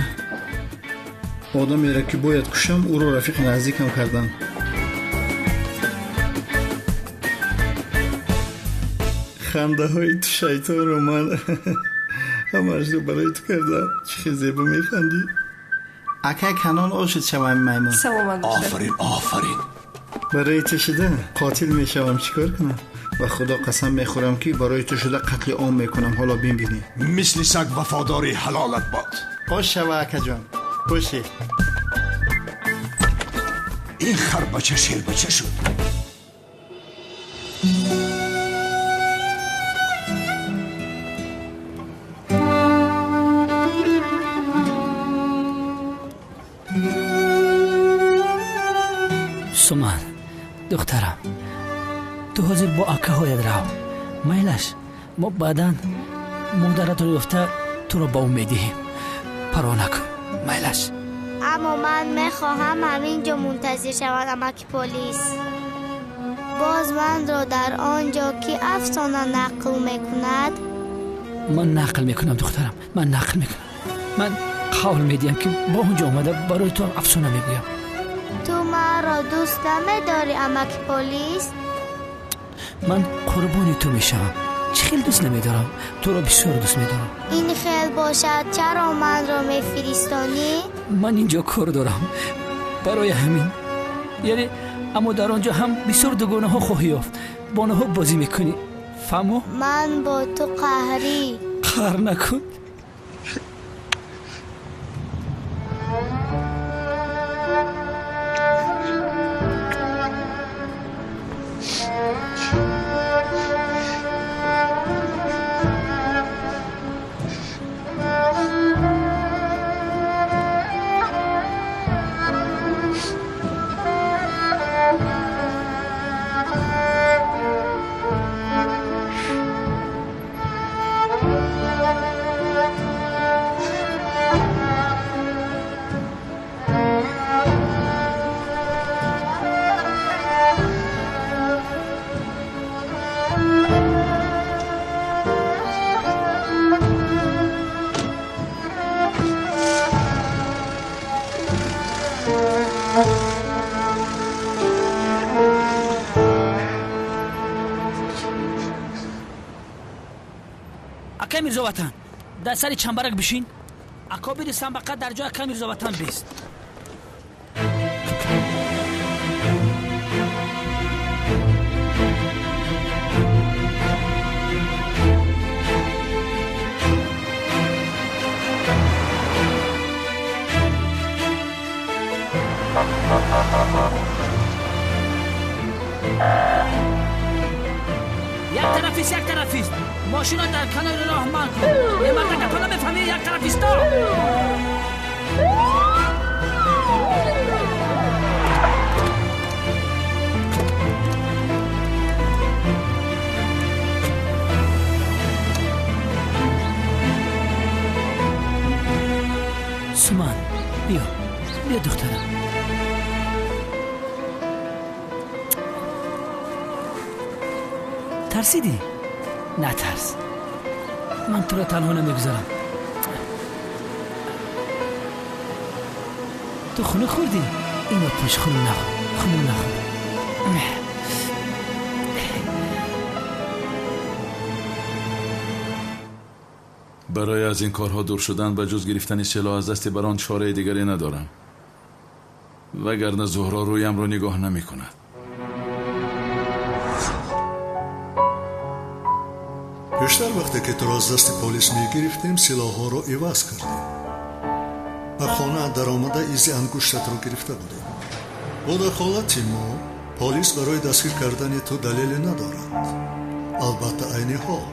Одамеро, ки бояд кушам, ӯро рафиқи наздикам кардам. Хандаҳои ту шайтонро ман ҳамаашро барои ту кардам. Чӣ хел зебо механдӣ. Акай Канон, ошуд шавам, маймун. Саломат бошед. Офарин, офарин. Барои ту шуда қотил мешавам, чӣ кор кунам? Ба худо қасам мехӯрам, ки барои ту шуда қатли ом мекунам. Ҳоло бинбинӣ. Мисли саг вафодори, ҳалолат бод. Ош шава, акаҷон. Бошӣ. Ин харбача шербача шуд. Суман, духтарам, ту ҳозир бо акаҳоят рав. Майлаш, мо баъдан модаратро ёфта туро ба ӯ медиҳем. Парво накун, майлаш. Аммо ман мехоҳам ҳамин ҷо мунтазир шавам, амаки полис. Боз манро дар он ҷо ки афсона нақл мекунад? Ман нақл мекунам, духтарам, ман нақл мекунам. Ман қавл медиҳам, ки бо он ҷо омада барои ту афсона мегӯям. Ту маро дӯст намедорӣ, амаки полис? Ман қурбони ту мешавам. Чӣ хел дӯст намедорам? Туро бисёр дӯст медорам. Ин хел бошад, чаро манро мефиристонӣ? Ман ин ҷо кор дорам. Барои ҳамин. Яъне, аммо дар он ҷо ҳам бисёр дугонаҳо хоҳӣ ёфт. Бо онҳо бозӣ мекунӣ. Фаҳмо? Ман бо ту қаҳрӣ. Қаҳр накун. Акай Мирзоватан, дар сари чамбарак бишин. Ако бирисам ба қад дар ҷои акай Мирзоватан бист. Як тарафист, як тарафист. Мошина дар канори роҳ манъ кун. Е мардака, ту намефаҳмӣ, як тарафисто. Суман, биё, биё духтарам. Тарсидӣ? Натарс, ман туро танҳо намегузарам. Ту хунук хӯрдӣ? Ино пӯш, хунук нахӯр, хунук нахӯр. Барои аз ин корҳо дур шудан ба ҷуз гирифтани силоҳ аз дасти барон чораи дигаре надорам, вагарна Зуҳро рӯямро нигоҳ намекунад. Пештар вақте ки туро аз дасти полис мегирифтем, силоҳҳоро иваз кардем. Ба хона даромада изи ангуштатро гирифта будем. Бо дахолати мо полис барои дастгир кардани ту далеле надорад. Албатта, айни ҳол.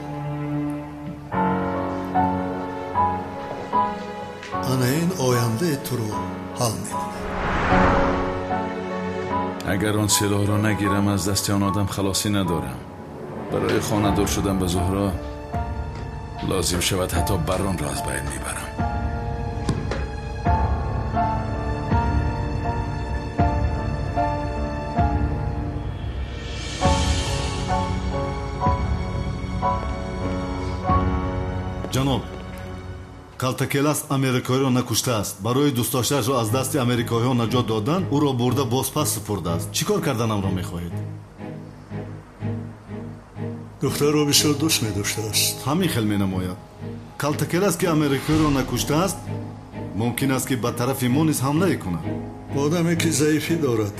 Ана ин ояндаи туро ҳал мекунад. Агар он силоҳро нагирам, аз дасти он одам халосӣ надорам. Барои хона дур шудан ба Зуҳро лозим шавад, ҳатто баронро аз байн мебарам. Ҷаноб, Калтакелас америкоиро накуштааст. Барои дӯстдоштаашро аз дасти америкоиҳо наҷот додан, ӯро бурда бозпас супурдааст. Чӣ кор карданамро мехоҳед? Духтарро бисёр дӯст медоштааст. Ҳамин хел менамояд. Калтакелас, ки америкоиро накуштааст, мумкин аст, ки ба тарафи мо низ ҳамлае кунад. Одаме ки заифӣ дорад,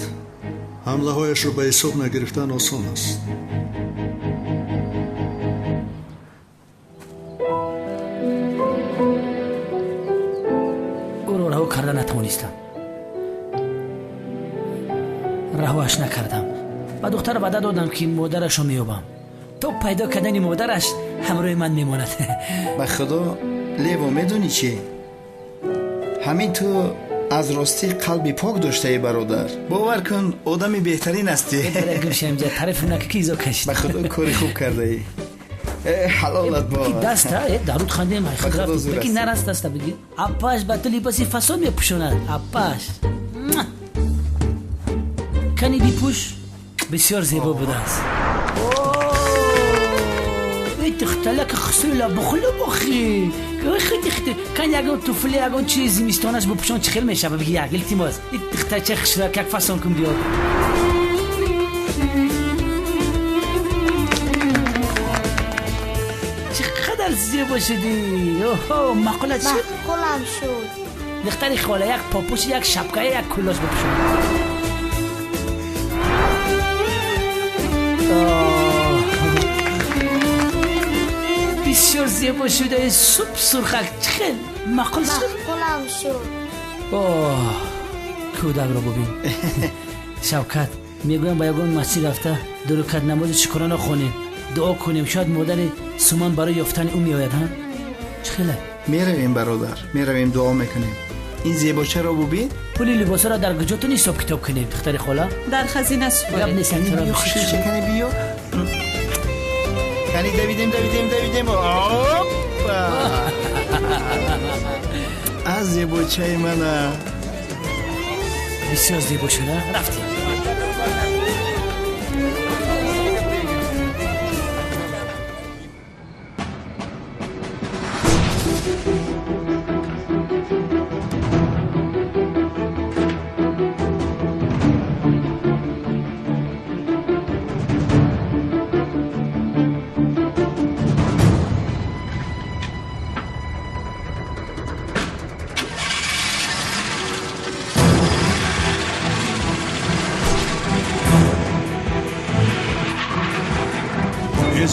ҳамлаҳояшро ба ҳисоб нагирифтан осон аст. Ӯро раҳо карда натавонистам. Раҳоаш накардам. Ба духтар ваъда додам, ки модарашро меёбам. То пайдо кардани модараш ҳамроҳи ман мемонад. Ба худо, Лево, медонӣ чӣ? Ҳамин ту аз ростӣ қалби пок доштаи, бародар. Бовар кун, одами беҳтарин ҳастӣ. Тарафи нака ки изо кашид. Ба худо, кори хуб кардаӣ. Ҳалолат бод. Даста даруд хандем, ки нараст даста бигир. Апаш ба ту либоси фасон мепӯшонад. Апаш кани бипӯш, бисёр зебо будааст. Духталак хусула бухлу бухи. Хити кан ягон туфли, ягон чизи зимистонаш бупӯшон, чӣ хел мешава? Биги як илтимос. Духтарча хушра как фасон кун биёд. Чӣ қадар зебо шудӣ! Оҳо, маъқулат шуд? Маъқулам шуд. Духтари хола як попӯш, як шапка, як кулош бупӯшон. Бисёр зебо шудаи, суп сурхак, чӣ хел маъқул шуд? Маъқулам шуд. Оҳ, кӯдакро бубин. Шавкат, мегӯям ба ягон масҷид рафта ду рукат намози шукрона хонем, дуо кунем, шояд модари Суман барои ёфтани ӯ меояд. Ҳа, чӣ хеле? Меравем, бародар, меравем, дуо мекунем. Ин зебочаро бубин. Пули либосҳоро дар куҷотон ҳисоб китоб кунем, духтари хола? Дар хазина супоред. Гап нест, кани биё. Кани давидем, давидем, давидем. Опа! Аз зебочаи мана. Бисёр зебо шуда. Рафтем.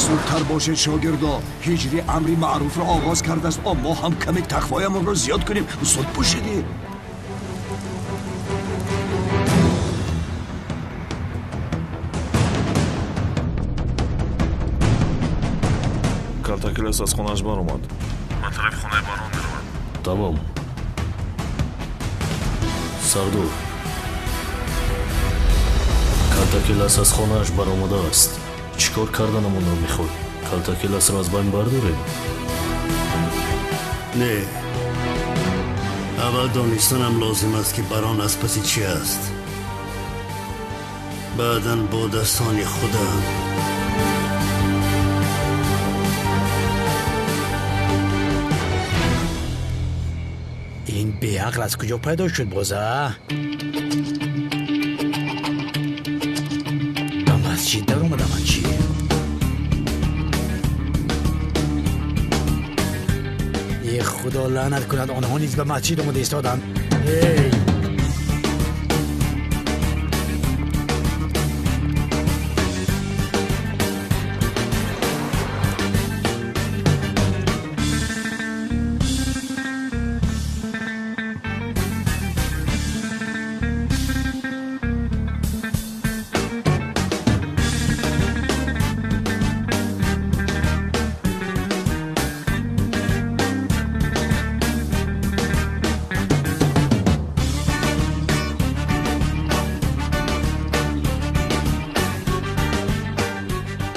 Зудтар бошед шогирдо, ҳиҷри амри маъруфро оғоз кардааст. Мо ҳам каме тақвоямонро зиёд кунем. Зуд пӯшидӣ. Калтакелас аз хонааш баромад. Ба тарафи хонаи барон меравад. Тамом. Сардор, Калтакелас аз хонааш баромадааст. Чӣ кор карданамонро мехоҳӣ? Калтакеласро аз байн бардорем? Не, аввал донистанам лозим аст, ки барон аз паси чӣ аст. Баъдан бо дастони худам. Ин беақл аз куҷо пайдо шуд боза? Ба масҷид даромадам ман чӣ? Е худо лаънат кунад, онҳо низ ба масҷид омада истоданд. Эй!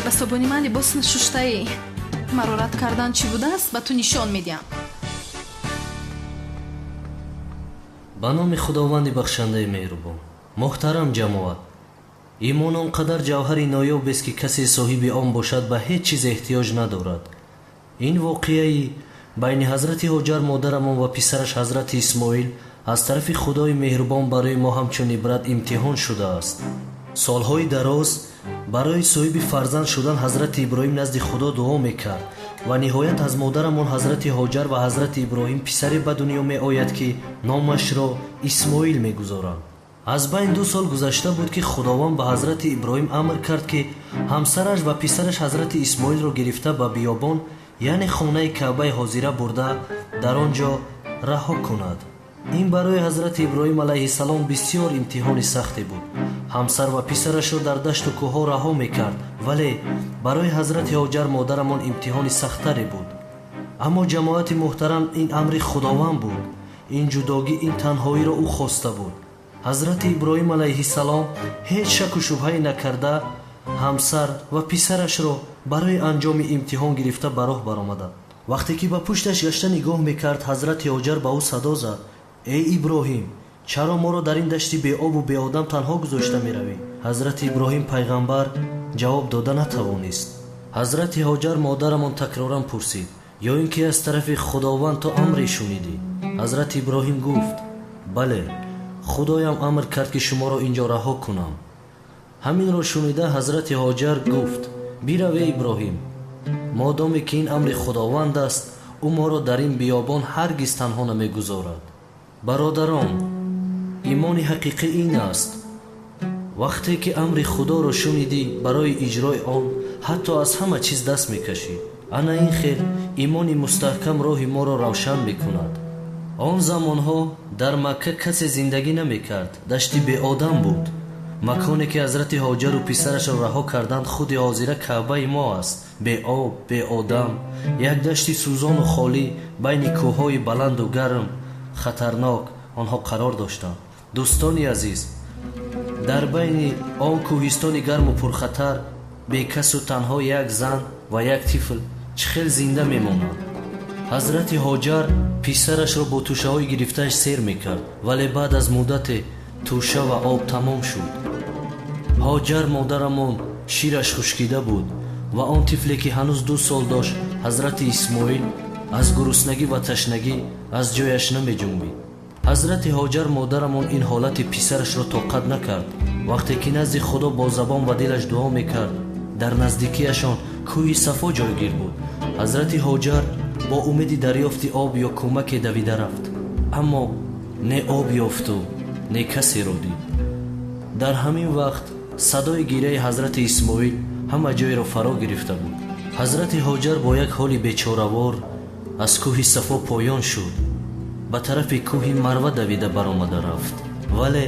Ба собони ман либос нашуштаӣ. Маро рад кардан чӣ будааст, ба ту нишон медиҳам. Ба номи Худованди бахшандаи меҳрубон. Муҳтарам ҷамоат, имон он қадар ҷавҳари ноёбест, ки касе соҳиби он бошад ба ҳеҷ чиз эҳтиёҷ надорад. Ин воқеаи байни ҳазрати Ҳоҷар модарамон ва писараш ҳазрати Исмоил аз тарафи Худои меҳрубон барои мо ҳамчун ибрат имтиҳон шудааст. Солҳои дароз барои соҳиби фарзанд шудан ҳазрати Иброҳим назди Худо дуо мекард ва ниҳоят аз модарамон ҳазрати Ҳоҷар ва ҳазрати Иброҳим писаре ба дунё меояд, ки номашро Исмоил мегузоранд. Аз байн 2 сол гузашта буд, ки Худованд ба ҳазрати Иброҳим амр кард, ки ҳамсараш ва писараш ҳазрати Исмоилро гирифта ба биёбон, яъне хонаи Каъбаи ҳозира бурда дар он ҷо раҳо кунад. Ин барои ҳазрати Иброҳим алайҳиссалом бисёр имтиҳони сахте буд. Ҳамсар ва писарашро дар дашту кӯҳҳо раҳо мекард, вале барои ҳазрати Ҳоҷар модарамон имтиҳони сахттаре буд. Аммо ҷамоати муҳтарам, ин амри Худованд буд. Ин ҷудогӣ, ин танҳоиро ӯ хоста буд. Ҳазрати Иброҳим алайҳиссалом ҳеҷ шаку шубҳае накарда ҳамсар ва писарашро барои анҷоми имтиҳон гирифта ба роҳ баромаданд. Вақте ки ба пушташ гашта нигоҳ мекард, ҳазрати Ҳоҷар ба ӯ садо зад: эй Иброҳим, чаро моро дар ин дашти беобу беодам танҳо гузошта меравӣ? Ҳазрати Иброҳим пайғамбар ҷавоб дода натавонист. Ҳазрати Ҳоҷар модарамон такроран пурсид: ё ин ки аз тарафи Худованд ту амре шунидӣ? Ҳазрати Иброҳим гуфт: бале, Худоям амр кард, ки шуморо инҷо раҳо кунам. Ҳаминро шунида ҳазрати Ҳоҷар гуфт: бираве Иброҳим, модоме ки ин амри Худованд аст, ӯ моро дар ин биёбон ҳаргиз танҳо намегузорад. Бародарон, имони ҳақиқӣ ин аст: вақте ки амри Худоро шунидӣ, барои иҷрои он ҳатто аз ҳама чиз даст мекашӣ. Ана ин хел имони мустаҳкам роҳи моро равшан мекунад. Он замонҳо дар Макка касе зиндагӣ намекард, дашти беодам буд. Маконе ки ҳазрати Ҳоҷару писарашро раҳо карданд, худи ҳозира Каъбаи мо аст. Беоб, беодам, як дашти сӯзону холӣ байни кӯҳҳои баланду гарм, хатарнок онҳо қарор доштанд. Дӯстони азиз, дар байни он кӯҳистони гарму пурхатар бекасу танҳо як зан ва як тифл чӣ хел зинда мемонанд? Ҳазрати Ҳоҷар писарашро бо тӯшаҳои гирифтааш сер мекард, вале баъд аз муддате тӯша ва об тамом шуд. Ҳоҷар модарамон шираш хушкида буд ва он тифле ки ҳанӯз 2 сол дошт, ҳазрати Исмоил, аз гуруснагӣ ва ташнагӣ аз ҷояш намеҷунбид. Ҳазрати Ҳоҷар модарамон ин ҳолати писарашро тоқат накард. Вақте ки назди Худо бо забон ва дилаш дуо мекард, дар наздикиашон кӯҳи Сафо ҷойгир буд. Ҳазрати Ҳоҷар бо умеди дарёфти об ё кӯмаке давида рафт, аммо не об ёфту не касеро дид. Дар ҳамин вақт садои гиряи ҳазрати Исмоил ҳама ҷойро фаро гирифта буд. Ҳазрати Ҳоҷар бо як ҳоли бечоравор аз кӯҳи Сафо поён шуд, ба тарафи кӯҳи Марва давида баромада рафт, вале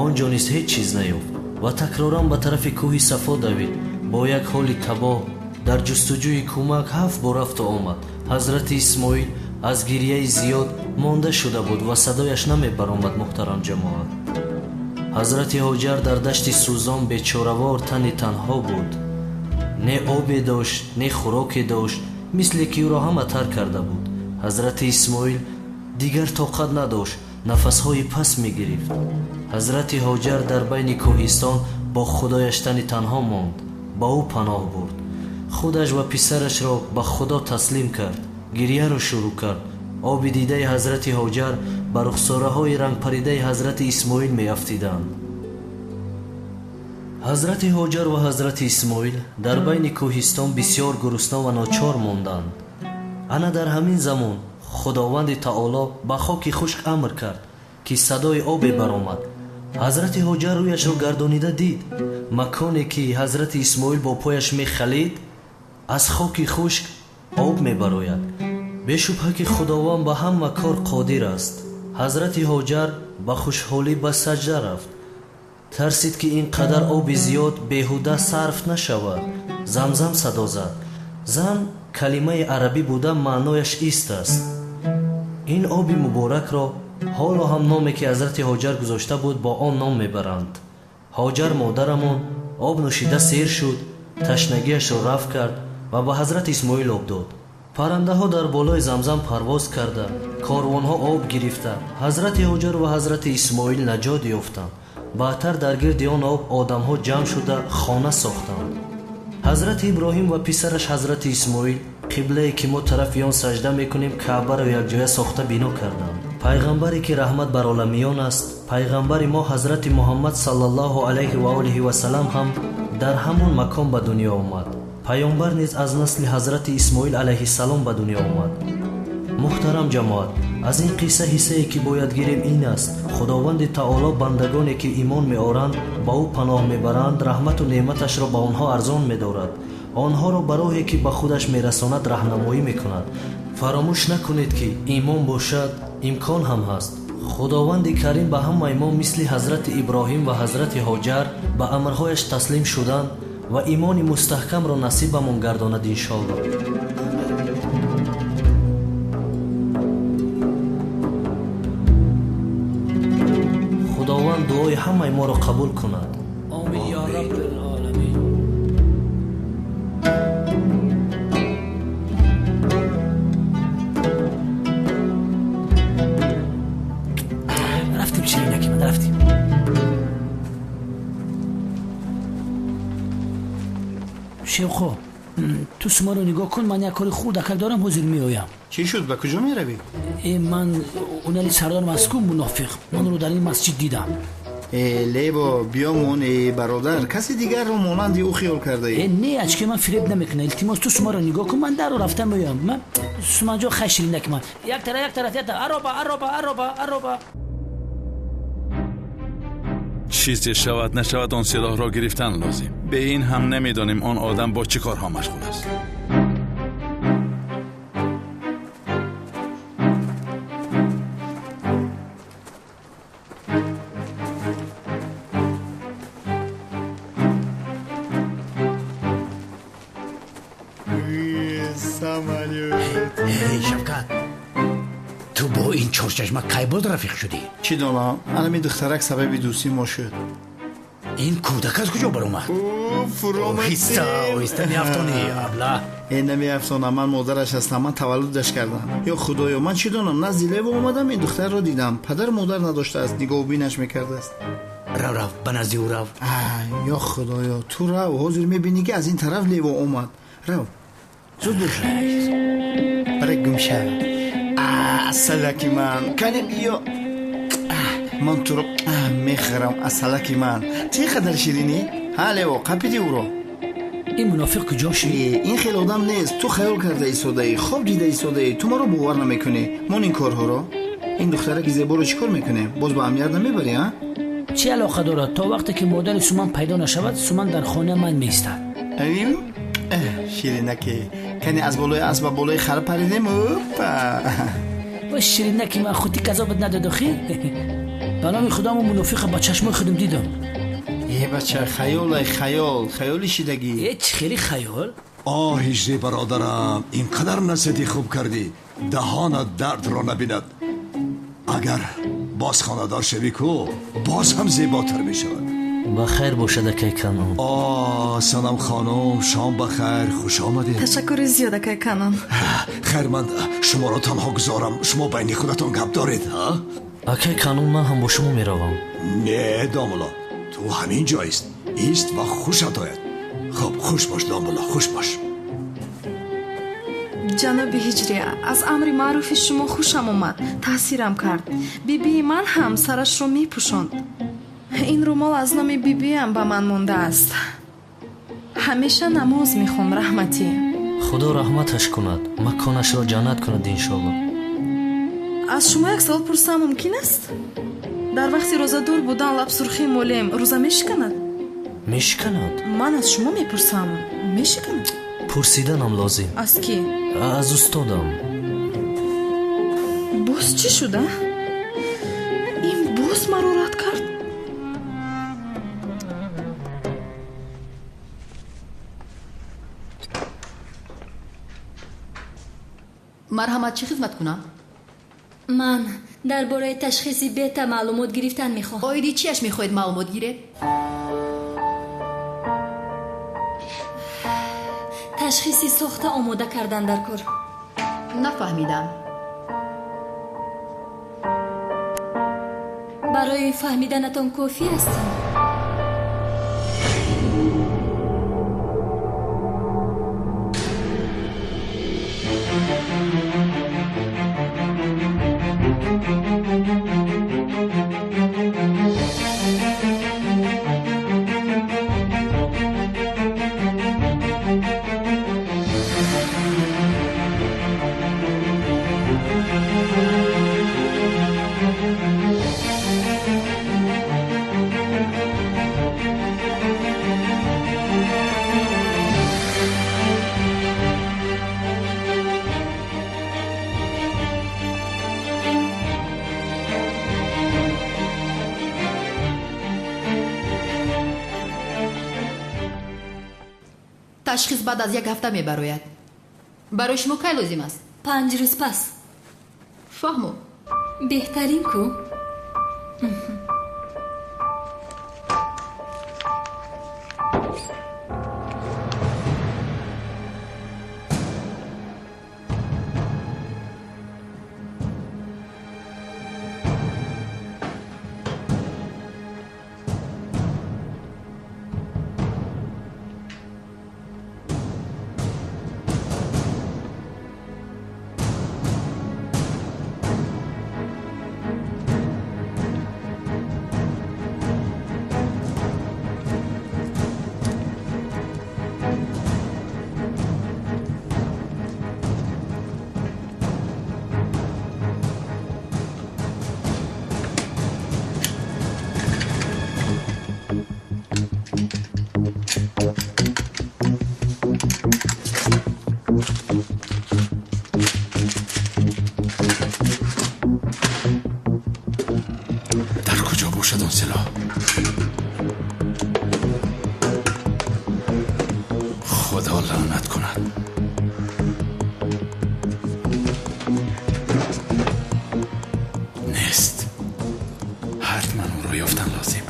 он ҷо низ ҳеҷ чиз наёфт ва такроран ба тарафи кӯҳи Сафо давид. Бо як ҳоли табоҳ дар ҷустуҷӯи кӯмак 7 бор рафту омад. Ҳазрати Исмоил аз гирияи зиёд монда шуда буд ва садояш намебаромад. Муҳтарам ҷамоат, ҳазрати Ҳоҷар дар дашти сӯзон бечоравор тани танҳо буд. Не обе дошт, не хӯроке дошт, мисле ки ӯро ҳама тарк карда буд. Ҳазрати Исмоил дигар тоқат надошт, нафасҳои пас мегирифт. Ҳазрати Ҳоҷар дар байни кӯҳистон бо худояш тани танҳо монд, ба ӯ паноҳ бурд. Худаш ва писарашро ба Худо таслим кард, гирияро шурӯъ кард. Оби дидаи ҳазрати Ҳоҷар ба рухсораҳои рангпаридаи ҳазрати Исмоил меафтиданд. Ҳазрати Ҳоҷар ва ҳазрати Исмоил дар байни кӯҳистон бисёр гурусна ва ночор монданд. Ана дар ҳамин замон Худованди Таоло ба хоки хушк амр кард, ки садои обе баромад. Ҳазрати Ҳоҷар рӯяшро гардонида дид. Маконе ки ҳазрати Исмоил бо пояш мехалид, аз хоки хушк об мебарояд. Бешубҳа ки Худованд ба ҳама кор қодир аст. Ҳазрати Ҳоҷар ба хушҳолӣ ба саҷда рафт. Тарсид ки ин қадар оби зиёд беҳуда сарф нашавад. Замзам садо зад. Зам калимаи арабӣ буда маънояш ист аст. Ин оби муборакро ҳоло ҳам номе ки ҳазрати Ҳоҷар гузошта буд бо он ном мебаранд. Ҳоҷар модарамон об нӯшида сер шуд, ташнагиашро рафт кард ва ба ҳазрати Исмоил об дод. Паррандаҳо дар болои Замзам парвоз карда, корвонҳо об гирифта, ҳазрати Ҳоҷар ва ҳазрати Исмоил наҷот ёфтанд. Баъдтар дар гирди он об одамҳо ҷамъ шуда хона сохтанд. Ҳазрати Иброҳим ва писараш ҳазрати Исмоил қиблае ки мо тарафи он саҷда мекунем Каъбаро якҷоя сохта бино карданд. Пайғамбаре ки раҳмат бар оламиён аст, пайғамбари мо ҳазрати Муҳаммад саллаллоҳу алайҳи ва олиҳи васалам ҳам дар ҳамон макон ба дунё омад. Паёмбар низ аз насли ҳазрати Исмоил алайҳиссалом ба дунё омад. Муҳтарам ҷамоат, аз ин қисса ҳиссае ки бояд гирем ин аст: Худованди Таоло бандагоне ки имон меоранд, ба ӯ паноҳ мебаранд, раҳмату неъматашро ба онҳо арзон медорад, онҳоро ба роҳе ки ба худаш мерасонад раҳнамоӣ мекунад. Фаромӯш накунед ки имон бошад, имкон ҳам ҳаст. Худованди Карим ба ҳамаи мо мисли ҳазрати Иброҳим ва ҳазрати Ҳоҷар ба амрҳояш таслим шудан ва имони мустаҳкамро насибамон гардонад иншоаллоҳ. Худованд дуои ҳамаи моро қабул кунад. Омин ё Раббил оламин. Рафтем ширинаки ман, рафтем. Шевхо, ту сумаро нигоҳ кун, ман як кори хурдакак дорам, ҳозир меоям. Чӣ шуд? Ба куҷо меравӣ? Ман унали сардарам аз ку мунофиқ, ман ӯро дар ин масҷид дидам. Лебо, биёмон, бародар, каси дигарро монанди ӯ хиёл кардаӣ. Не, ачки ман фиреб намекунам. Илтимос, ту сумаро нигоҳ кун, ман даро рафта меоям. Ман суманҷо хай ширинаки ман. Як тараф, як тараф, як тараф. Ароба, ароба, ароба, ароба. Чизе шавад нашавад он силоҳро гирифтан лозим. Бе ин ҳам намедонем он одам бо чӣ корҳо машғул аст. Шавкат, ту бо ин чорчашма кай боз рафиқ шудӣ? Чӣ донам, анами духтарак сабаби дӯстии мо шуд. Ин кӯдак аз куҷо баромад? Оҳиста, оҳиста, меафтонӣ, абла. Намеафтонам, ман модараш ҳастам, ман таваллудаш кардам. Ё худоё, ман чӣ донам, назди Лево омадам, ин духтарро дидам. Падару модар надоштааст, нигоҳубинаш мекардааст. Рав, рав, ба назди ӯ рав. Ё худоё, ту рав, ҳозир мебинӣ ки аз ин тараф Лево омад. Рав, зуд бош. Барак гум шав. Асалаки ман, кане биё. Ман туро мехӯрам, асалаки ман. Чӣ қадар ширинӣ? Ҳа, Лево, қапиди ӯро. Ин мунофиқ куҷо шуд? Ин хел одам нест. Ту хаёл карда истодаӣ, хоб дида истодаӣ. Ту маро бовар намекунӣ. Мон ин корҳоро. Ин духтараки зеборо чӣ кор мекунем? Боз ба амният намебарӣ, а? Чӣ алоқа дорад? То вақте ки модари Суман пайдо нашавад, Суман дар хонаи ман меистад. Ширинаке, кани аз болои асп ба болои хар паридем. Опа! Ва ширинаки ман худӣ казобат надод охи. Ба номи худо ман мунофиқа ба чашмои худам дидам. Э бача, хаёлай хаёл, хаёли шидагӣ. Э чӣ хели хаёл? Оҳ ҳиҷрӣ бародарам, ин қадар насиҳати хуб кардӣ, даҳонат дардро набинад. Агар боз хонадор шавӣ ку, боз ҳам зеботар мешавад. Ба хайр бошад акай Канон. О, Санам хонум, шом ба хайр, хуш омадед. Ташаккури зиёд акай Канон. Хайр, ман шуморо танҳо гузорам, шумо байни худатон гап доред, ҳа? Акай Канон, ман ҳам бо шумо меравам. Не, домулло, ту ҳамин ҷо ист. Ист ва хушат ояд. Хуб, хуш бош домулло, хуш бош. Ҷаноби ҳиҷрӣ, аз амри маъруфи шумо хушам омад, таъсирам кард. Бибии ман ҳам сарашро мепӯшонд. Ин румол аз номи бибиам ба ман мондааст. Ҳамеша намоз мехонд, раҳматӣ. Худо раҳматаш кунад, маконашро ҷаннат кунад иншоалло. Аз шумо як савол пурсам мумкин аст? Дар вақти рӯзадор будан лабсурхии молем рӯза мешиканад? Мешиканад. Ман аз шумо мепурсам, мешиканад? Пурсиданам лозим. Аз кӣ? Аз устодам. Боз чӣ шуда? Ин боз маро рад кард? Марҳамат, чӣ хизмат кунам? Ман дар бораи ташхиси бета маълумот гирифтан мехоҳам. Оиди чиаш мехоҳед маълумот гиред? Ташхиси сохта омода кардан дар кор. Нафаҳмидам. Барои фаҳмиданатон кофӣ аст? Ташхис баъд аз як ҳафта мебарояд. Барои шумо кай лозим аст? 5 рӯз пас. Фаҳмо. Беҳтарин ку. Дар куҷо бошад он силоҳ? Худо лаънат кунад. Нест. Ҳатман ӯро ёфтан лозим.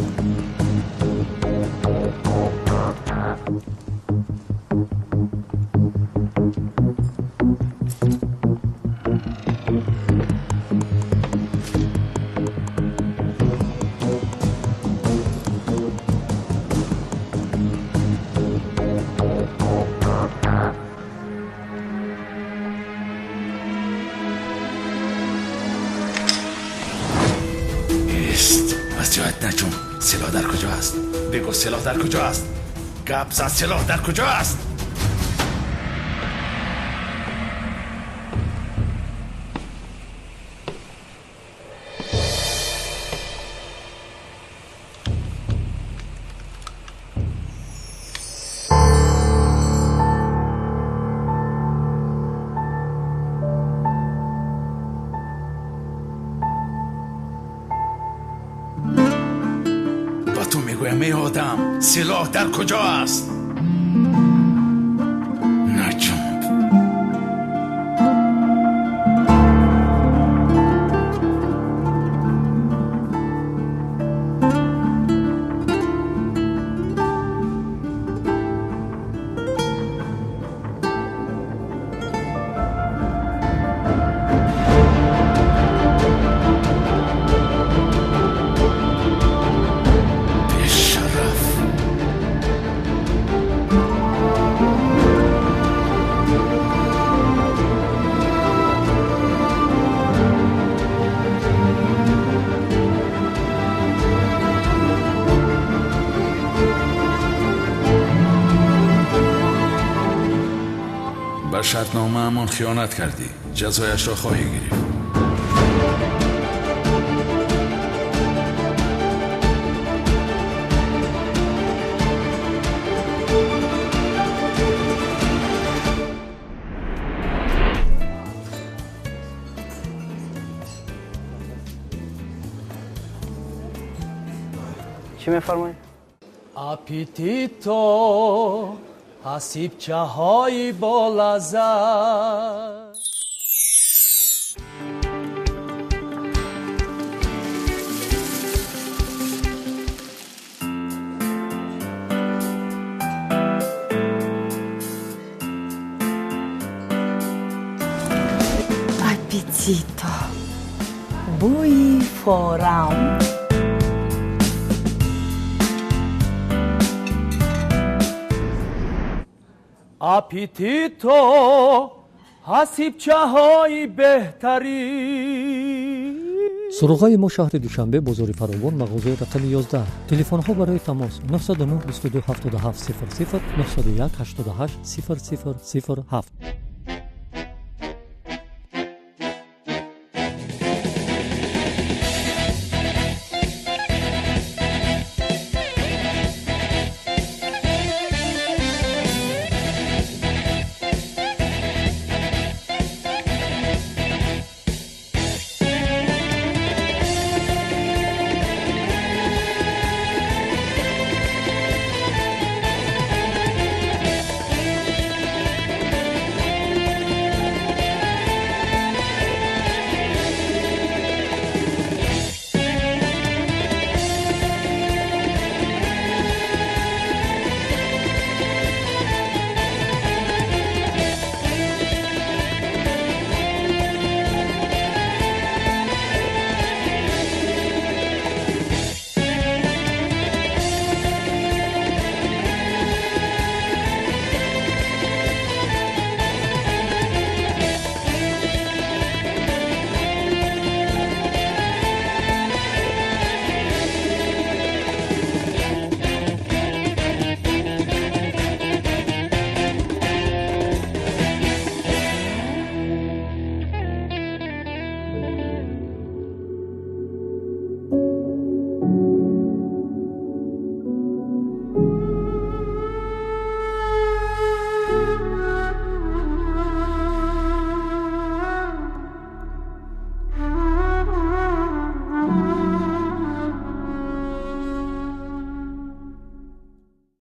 سلاح در کجا است؟ بگو سلاح در کجا است؟ گپ زد سلاح در کجا است؟ Силоҳ дар куҷо аст? Наҷунб. Ба шартномаамон хиёнат кардӣ, ҷазояшро хоҳӣ гирифт. Чӣ мефармоед? Аппетито ҳасибчаҳои болаззат. Аппетито бӯи форам. Аппетито ҳасибчаҳои беҳтарин. Суроғаи мо шаҳри Душанбе, бозори Фаровон, мағозаи рақами 11. Телефонҳо барои тамос 909 22 77 00 901 88 00 07.